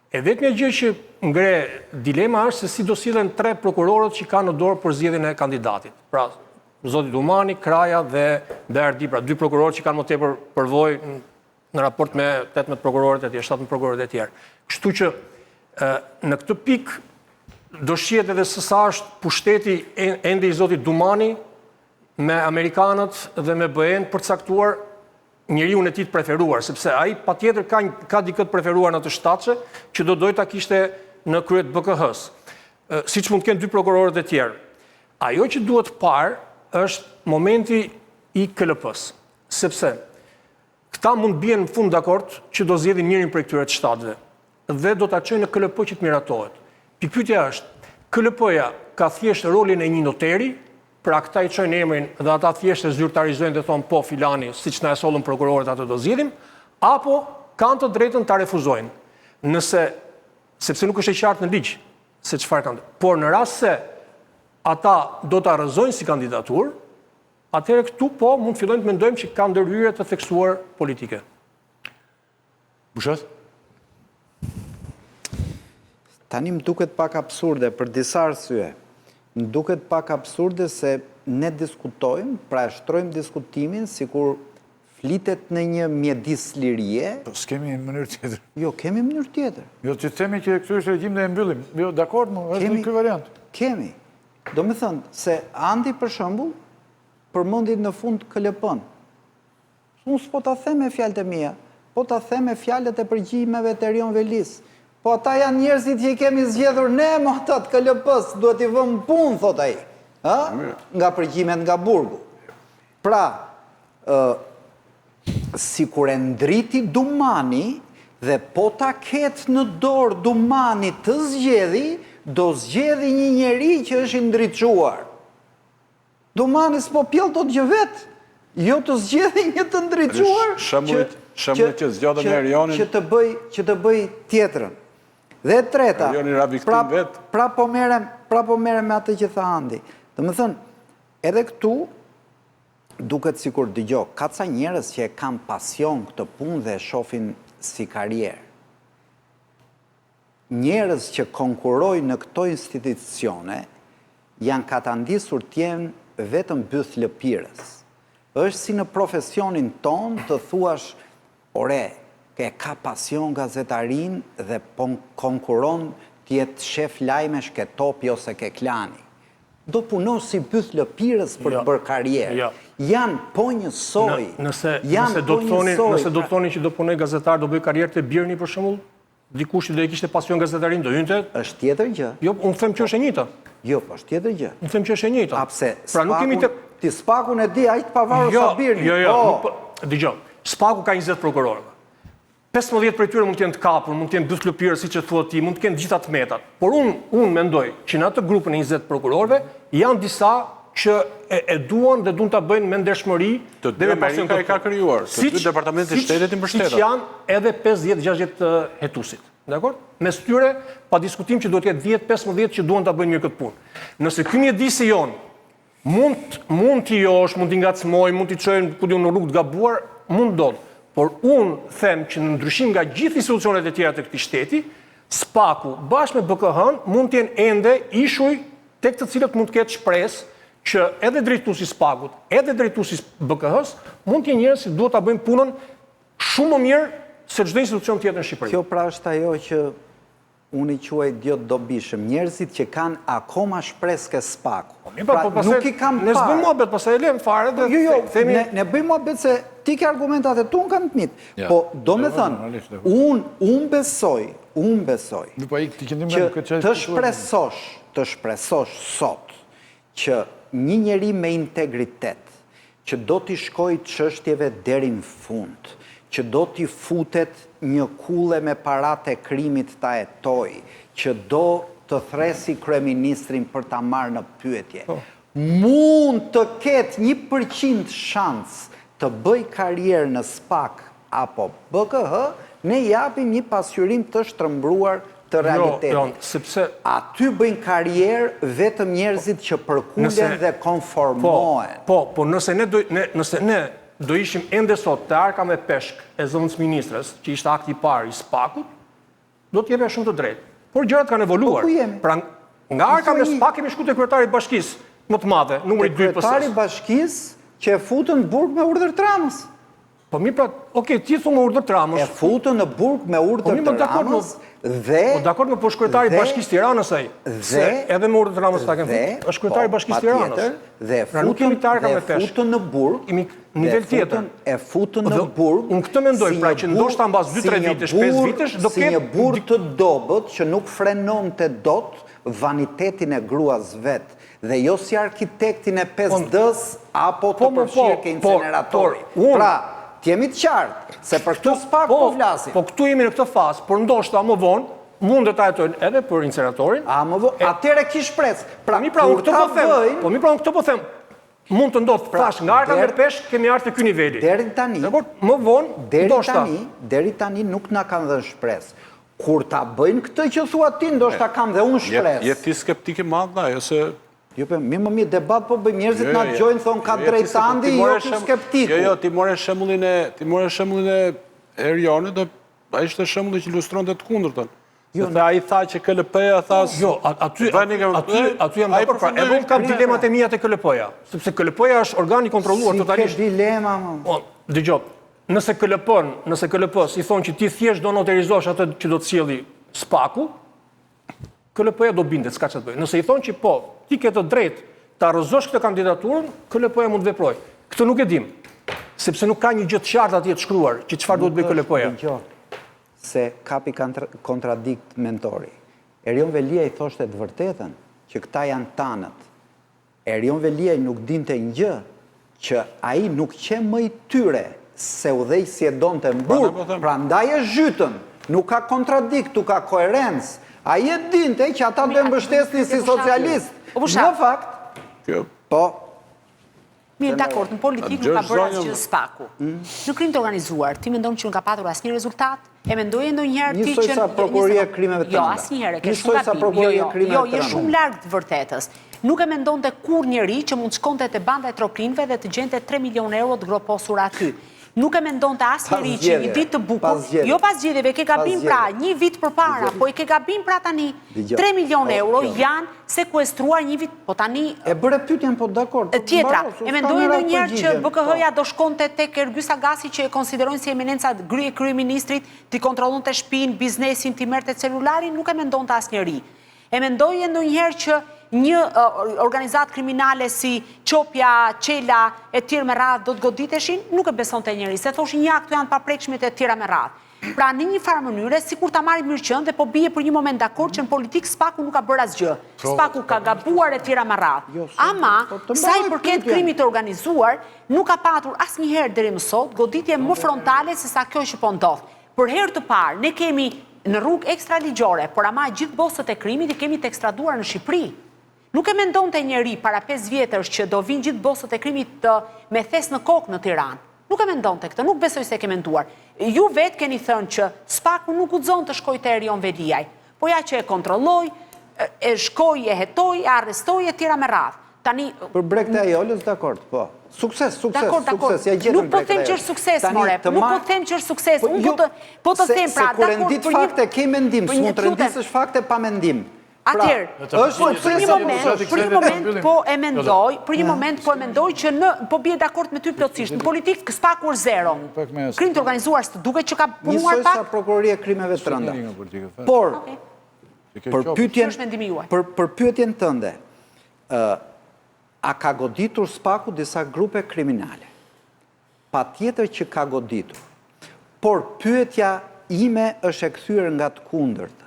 E vetmja gjë që ngre dilema është se si do sillen tre prokurorët që kanë në dorë përzgjedhjen e kandidatit. Pra, zoti Dumani, Kraja dhe Bardhi, pra dy prokurorë që kanë më tepër përvojë në raport me 18 prokurorët e tjerë, 17 prokurorët e tjerë. Kështu që në këtë pikë do shihet edhe se sa është pushteti ende i zotit Dumani me amerikanët dhe me BE-në për të caktuar njeriun e tij të preferuar, sepse ai patjetër ka ka dikë të preferuar në të shtatëshe që do dojë ta kishte në krye të BKH-së. Siç mund të kenë dy prokurorët e tjerë. Ajo që duhet parë është momenti i KLP-së, sepse Këta mund të bien në fund dakord që do zgjedhin njërin prej këtyre të shtatëve dhe do ta çojnë në KLP që të miratohet. Pikëpyetja është, KLP-ja ka thjesht rolin e një noteri, pra këta i çojnë emrin dhe ata thjesht e zyrtarizojnë dhe thonë po filani, siç na e sollën prokurorët atë do zgjedhim, apo kanë të drejtën ta refuzojnë. Nëse sepse nuk është e qartë në ligj se çfarë kanë. Por në rast se ata do ta rrëzojnë si kandidaturë, Atëherë këtu po mund të fillojmë të mendojmë që ka ndërhyrje të theksuar politike. Bushat? Tani më duket pak absurde për disa arsye. Më duket pak absurde se ne diskutojmë, pra e shtrojmë diskutimin sikur flitet në një mjedis lirie. Po s'kemi mënyrë tjetër. Jo, kemi mënyrë tjetër. Jo, të themi që këtu është regjim dhe e mbyllim. Jo, dakord, më, është ky variant. Kemi. Domethënë, se Andi për shembull, përmendi në fund KLP-në. Unë s'po ta them me fjalët e mia, po ta them me fjalët e përgjimeve të Erion Velisë. Po ata janë njerëzit që i kemi zgjedhur ne, mo ata të KLP-së, duhet t'i vëmë në punë, thotë ai. Ë? Nga përgjimet nga burgu. Pra, ë Sikur e ndriti Dumani dhe po ta ketë në dorë Dumani të zgjedhi, do zgjedhi një njeri që është i ndriçuar. Dumani s'po pjell dot gjë vetë, jo të zgjedhi një të ndriçuar që shembulli që zgjodhën me Erionin që të bëj që të bëj tjetrën. Dhe e treta, prap prap po merrem, prap po merrem me atë që tha Andi. Domethënë, edhe këtu Duket sikur dëgjo, ka ca njerëz që e kanë pasion këtë punë dhe e shofin si karrierë. Njerëz që konkurrojnë në këto institucione janë katandisur të jenë vetëm bythëlëpirës. Është si në profesionin tonë të thuash ore, e ka pasion gazetarinë dhe po konkurron të jetë shef lajmesh ke Topi ose ke Klani. Do punosh si bythëlëpirës për të jo. bërë karrierë. Jo. Janë po njësoj. Nëse nëse do të thoni, nëse do të thoni që do punoj gazetar, do bëj karrierë te Birni për shembull, dikush që do e kishte pasion gazetarinë do hynte? Është tjetër gjë. Jo, unë them që është e njëjta. Jo, po është tjetër gjë. Unë them që është e njëjta. A pse? Pra nuk kemi të ti Spakun e di aq të pavarur jo, sa Birni. Jo, jo, po. po dëgjo. Spaku ka 20 prokurorë. 15 prej tyre mund të jenë të kapur, mund të jenë bythëlëpirës, siç e thua ti, mund të kenë të gjitha të metat. Por unë unë mendoj që në atë grupin e 20 prokurorëve janë disa që e, e duan dhe duan ta bëjnë me ndershmëri të dy Amerika i ka krijuar, të dy departamentet e shtetit i mbështetën. Siç janë edhe 50-60 hetuesit. Dakord? Mes tyre, pa diskutim që duhet të jetë 10-15 që duan ta bëjnë mirë këtë punë. Nëse ky mjedisi jonë Mund mund t'i josh, mund t'i ngacmojë, mund t'i çojë ku di unë në rrugë të gabuar, mund ndodh. Por unë them që në ndryshim nga gjithë institucionet e tjera të këtij shteti, SPAK-u bashkë me BKH-në mund të jenë ende ishuj tek të cilët mund të ketë shpresë që edhe drejtuesi i SPAK-ut, edhe drejtuesi i BKH-së mund të jenë njerëz që duhet ta bëjnë punën shumë më mirë se çdo institucion tjetër në Shqipëri. Kjo pra është ajo që Unë i quaj idiot dobishëm, njerëzit që kanë akoma shpresë ke SPAK-u. Po mirë, pra, po nuk i kam parë. Ne s'bëjmë muhabet, pastaj e lëmë fare dhe jo, jo, themi ne, ne bëjmë muhabet se ti ke argumentat e tu, unë kam të mitë. Ja. Po domethënë, unë unë besoj, unë besoj. Nuk po ik ti qëndrim nga që të shpresosh, të shpresosh sot që një njeri me integritet, që do t'i shkojë çështjeve deri në fund, që do t'i futet një kulle me paratë e krimit ta hetojë, që do të thërrasë kryeministrin për ta marrë në pyetje. mund të ketë 1% shans të bëjë karrierë në SPAK apo BKH, ne japim një pasqyrim të shtrembëruar të Jo, realitetit. Jo, sepse Aty bëjnë karrierë vetëm njerëzit që përkulen dhe konformohen. Po, po, po, nëse ne do ne nëse ne do ishim ende sot te arka me peshk e zëvendësministres, që ishte akti i parë i SPAK-ut, do të jepja shumë të drejtë. Por gjërat kanë evoluar. Po ku jemi? Pra nga arka me SPAK kemi shku te kryetari i bashkisë më të madhe, numri 2 i PS-së. Kryetari i bashkisë që e futën në burg me urdhër të Ramës. Po mi pra, okay, ti thu me urdhër të Ramës. E futën në burg me Po urdhër mi, po të dakord, Ramës dhe Po dakord, më po është kryetari i dhe- Bashkisë Tiranës ai. Se edhe me urdhër të Ramës ta kanë dhe futur. Është kryetari i po, Bashkisë Tiranës. patjetër, Dhe e Pra nuk kemi futën te arka dhe me e peshk. futën në burg. Kemi dhe nivel e futën- tjetër. E futën në Dhe burg. unë këtë mendoj, si pra, një që ndoshta mbas burr- 2-3 si një vitesh, 5 burr- vitesh, do si ketë një burr të dobët që nuk frenonte dot vanitetin e gruas vet dhe jo si arkitektin e 5D-s apo të Po, mo, po, përfshirë ke por- inceneratori. por unë- Pra, të jemi të qartë, se për këtë SPAK po flasim. Po këtu jemi në këtë fazë, por ndoshta më vonë mundet ta hetojnë edhe për inceneratorin. A më vo, atëherë ki shpresë. Pra, Mi pra unë kur këtë ta po them, bëjnë, po mi pra unë këtë po them. Mund të ndodh, Pra, thash, nga arka me der- peshk kemi ardhur te ky niveli. Deri tani, Dakor, më vonë, deri ndoshta. tani, deri tani nuk na kanë dhënë shpresë. Kur ta bëjnë këtë që thua ti, ndoshta kam dhe unë shpresë. Je ti skeptik i madh, daj, ose Jo, po, mi më mirë debat po bëjmë njerëzit Jo, na jo, jo. dëgjojnë thonë ka Jo, jo, ti drejt se- po Andi, ti jo more ky shem- skeptiku. Jo, jo, ti more shembullin e ti more shembullin e Erionit dhe ai ishte shembulli që ilustronte të kundërtën. Jo, Se ai tha që KLP-ja tha s- Jo, a- aty Vëni ke- aty aty jam Ai dakord, pra, përfundoi- edhe unë kam dilemat e mia te KLP-ja, sepse KLP-ja është organ i kontrolluar Si ke totalisht. dilema, më. Po, dëgjoj, nëse KLP-n, nëse KLP-s i thonë që ti thjesht do noterizosh atë që do të sjelli SPAK-u, KLP-ja do bindet, s'ka ç'të bëjë. Nëse i thonë që po, ti ke të drejtë ta rrëzosh këtë kandidaturën, KLP-ja mund të veprojë. Këtë nuk e dim, sepse nuk ka një gjë të qartë atje të shkruar që çfarë duhet bëjë KLP-ja. Dëgjoj, se kapi kantra- kontradikt mentori. Erion Veliaj thoshte të vërtetën që këta janë tanët. Erion Veliaj nuk dinte një gjë që ai nuk qe më i tyre se udhëheqësi e donte në burg, po them. prandaj e zhytën. Nuk ka kontradikt, nuk ka koherencë. Ai e dinte që ata do e mbështesnin si socialist. O, Bushat. Në fakt, Kjo po, Mirë, dakord, në politikë nuk ka Dëgjosh bërë zonjën. asgjë SPAK-u. Në krim të organizuar, ti mendon që nuk ka patur asnjë rezultat? E mendoje ndonjëherë ti Njësoj që sa prokuroria e krimeve të Jo, rënda. asnjëherë, e ke Njësoj shumë sa gabim. Jo, prokuroria e jo, krimeve jo, të je rënda. shumë larg të vërtetës. Nuk e mendonte kur njeri që mund të shkonte te banda e Troplinëve dhe të gjente 3 milion euro të groposura aty. Nuk e mendonte asnjëri që një zgjedhjeve, ditë të bukur, pas zgjedhjeve. jo pas zgjedhjeve, ke gabim Pas pra, zgjedhjeve. një vit përpara, po e ke gabim pra tani. Dëgjoj. 3 milion Po, euro jo. janë sekuestruar një vit, po tani e bëre pyetjen, po dakord. E Tjetra, mbaros, e s'ka mendoj merak ndonjëherë që përgjigjen, BKH-ja po. do shkonte tek Ergys Agasi që e konsiderojnë si eminenca gry kryeministrit, t'i kontrollonte shtëpinë, biznesin, t'i merrte celularin, nuk e mendonte asnjeri. E mendoje ndonjëherë që një organizatë kriminale si Çopja, Çela e tjerë me radhë do të goditeshin, nuk e besonte njeri, se thoshin ja, këto janë paprekshmit e tjera me radhë. Pra në një farë mënyre, sikur ta marrim mirëqen dhe po bie për një moment dakord që në politikë SPAK-u nuk ka bërë asgjë. SPAK-u ka gabuar e tjera me radhë. Jo, Ama, po të sa i mbaroj përket pyetjen. krimit të organizuar, nuk ka patur asnjëherë deri më sot goditje më frontale se sa kjo që po ndodh. Për herë të parë, ne kemi në rrugë ekstraligjore, por ama gjithë bosët e krimit i kemi të ekstraduar në Shqipëri. Nuk e mendonte njeri para 5 vjetësh që do vinë gjithë bosët e krimit të, me thes në kokë në Tiranë. Nuk e mendonte këtë, nuk besoj se e ke menduar. Ju vetë keni thënë që SPAK-u nuk guxon të shkojë te Erion Veliaj. Po ja që e kontrolloi, e- e shkoi, e hetoi, e arrestoi e tjera me radhë. Tani Për brekët e Ajolës, dakord, po. Sukses, sukses, Dakor, dakor. sukses, ja gjetëm Nuk po brekët them e që Ajolës. është sukses, Tani, more. të Nuk po marr- them që është sukses. Po, Unë jo, po të po të se- them pra, se kur dakor, rendit për një fakte ke mendim, për s'mund një të lutem. rendisësh fakte pa mendim. Pra, Atëherë, është po, për sukses një apo moment, s'është? për një moment po e mendoj, për një moment po e mendoj që në po bie dakord me ty plotësisht. Në politikë SPAK-u është zero. Pak me- Krim të organizuar s'të duket që ka punuar Njësoj sa pak. prokuroria e krimeve të rënda. Njeri nga politika, fare. Por, Okej. Kjo për qoftë. pyetjen Kjo është mendimi juaj. Për për pyetjen tënde, ë a ka goditur SPAK-u disa grupe kriminale? Patjetër që ka goditur. Por pyetja ime është e kthyer nga të kundërta.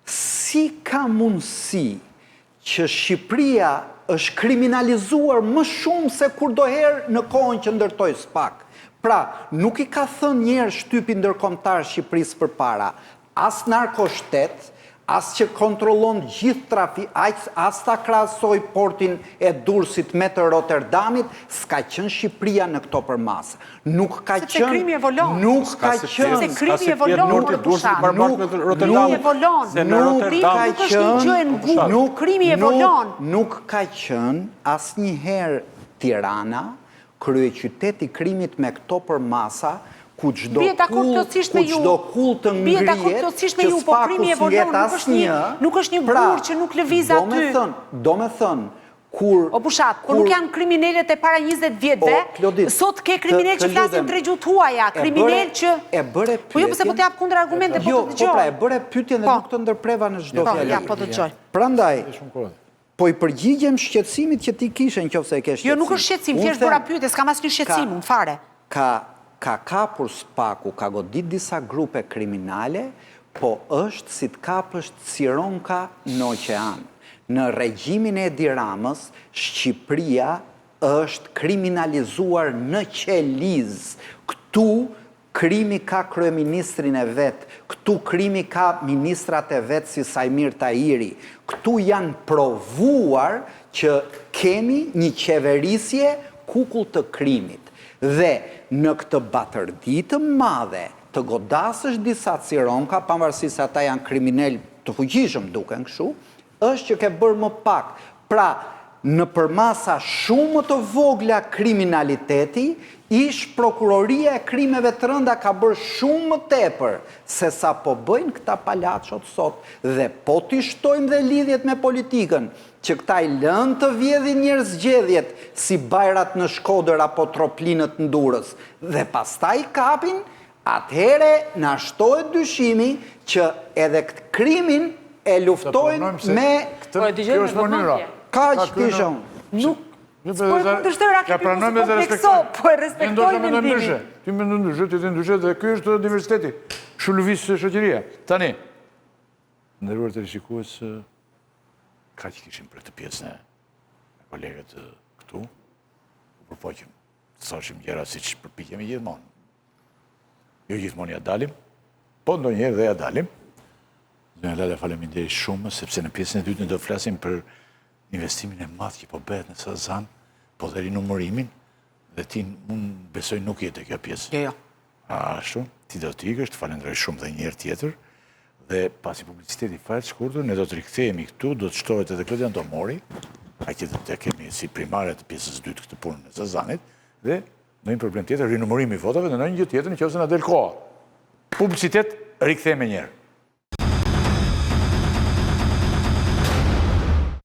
Si ka mundësi që Shqipëria është kriminalizuar më shumë se kurdoherë në kohën që ndërtoi SPAK? Pra, nuk i ka thënë njëherë shtypi ndërkombëtar Shqipërisë përpara, as narkoshtet, As që kontrollon gjithë trafi, aq as ta krahasoj portin e Durrësit me të Rotterdamit, s'ka qenë Shqipëria në këto përmasa. Nuk ka Sepse qenë, krimi evolon. nuk ka Sepse qenë, krimi evolon, Porti more i Durrësit Bushat. barabartë me Nuk, Rotterdamin. Krimi evolon. Se në nuk Krimi Rotterdam ka nuk është një gjë e qenë, ngurtë. nuk, Krimi nuk, evolon. nuk ka qenë asnjëherë Tirana kryeqytet i krimit me këto përmasa, ku çdo Bie dakord kullë, plotësisht ku me ju. çdo kullë të Bie dakord ngrihet, plotësisht me që ju, po s'paku krimi evolon, s'nget nuk është një asnjë. nuk është një Pra, gur që nuk lëviz do aty. me thënë, do me thënë, kur O Bushat, por nuk kur janë kriminelët e para 20 vjetëve. O, Klodit, Sot ke të, kriminelë të që flasin lutem, tre gjuhë të huaja, e bëre kriminelë që e bëre Po jo, pse po pyetjen. të jap kundërargumente, po Jo, të po dëgjoj. pra e bëre pyetjen dhe Po. nuk të ndërpreva në çdo Po, fjali. ja, po dëgjoj. Prandaj, po i përgjigjem shqetësimit që ti kishe në qoftë se e ke Jo, nuk shqetësim. është shqetësim, Unë thjesht bëra them, pyetje, s'kam asnjë ka shqetësim unë fare. ka ka kapur SPAK-u, ka godit disa grupe kriminale, po është si të kapësh cironka në oqean. Në regjimin e Edi Ramës, Shqipëria është kriminalizuar në qelizë. Këtu krimi ka kryeministrin e vet, këtu krimi ka ministrat e vet si Saimir Tahiri. Këtu janë provuar që kemi një qeverisje kukull të krimit. Dhe në këtë batërdi të madhe të godasësh disa cironka, pavarësisht se ata janë kriminelë të fuqishëm duken kështu, është që ke bërë më pak. Pra, në përmasa shumë më të vogla kriminaliteti, ish prokuroria e krimeve të rënda ka bërë shumë më tepër se sa po bëjnë këta palaçot sot dhe po t'i shtojmë dhe lidhjet me politikën, që këta i lënë të vjedhin njerëz zgjedhjet si Bajrat në Shkodër apo Troplinët në Durrës dhe pastaj i kapin, atëherë na shtohet dyshimi që edhe këtë krimin e luftojnë me Po e dëgjoj me vëmendje. Kaq kisha unë. Nuk Po e kundërshtoj Rakipi, mos e komplekso, po e respektoj mendimin. Ti mendon ndryshe, ti ndryshe dhe ky është diversiteti. Kështu lëviz shoqëria. Tani, nderuar teleshikues, Kaq kishim për këtë pjesë ne me kolegët këtu. U përpoqëm të thoshim gjëra siç përpiqemi gjithmonë. Jo gjithmonë ia dalim, po ndonjëherë dhe ia dalim. Zonja Lala, faleminderit shumë, sepse në pjesën e dytë ne do flasim për investimin e madh që po bëhet në Sazan, po dhe rinumërimin, dhe ti unë besoj nuk je te kjo pjesë. Jo, jo. Ashtu, ti do të ikësh, të falenderoj shumë dhe një herë tjetër, dhe pasi publiciteti fare të shkurtër, ne do të rikthehemi këtu, do të shtohet edhe Klodian Tomori, ai që do të kemi si primare të pjesës dytë këtë punën e Sazanit, dhe ndonjë problem tjetër, rinumërimi i votave dhe ndonjë gjë tjetër në qoftë se na del koha. Publicitet, rikthehemi menjëherë.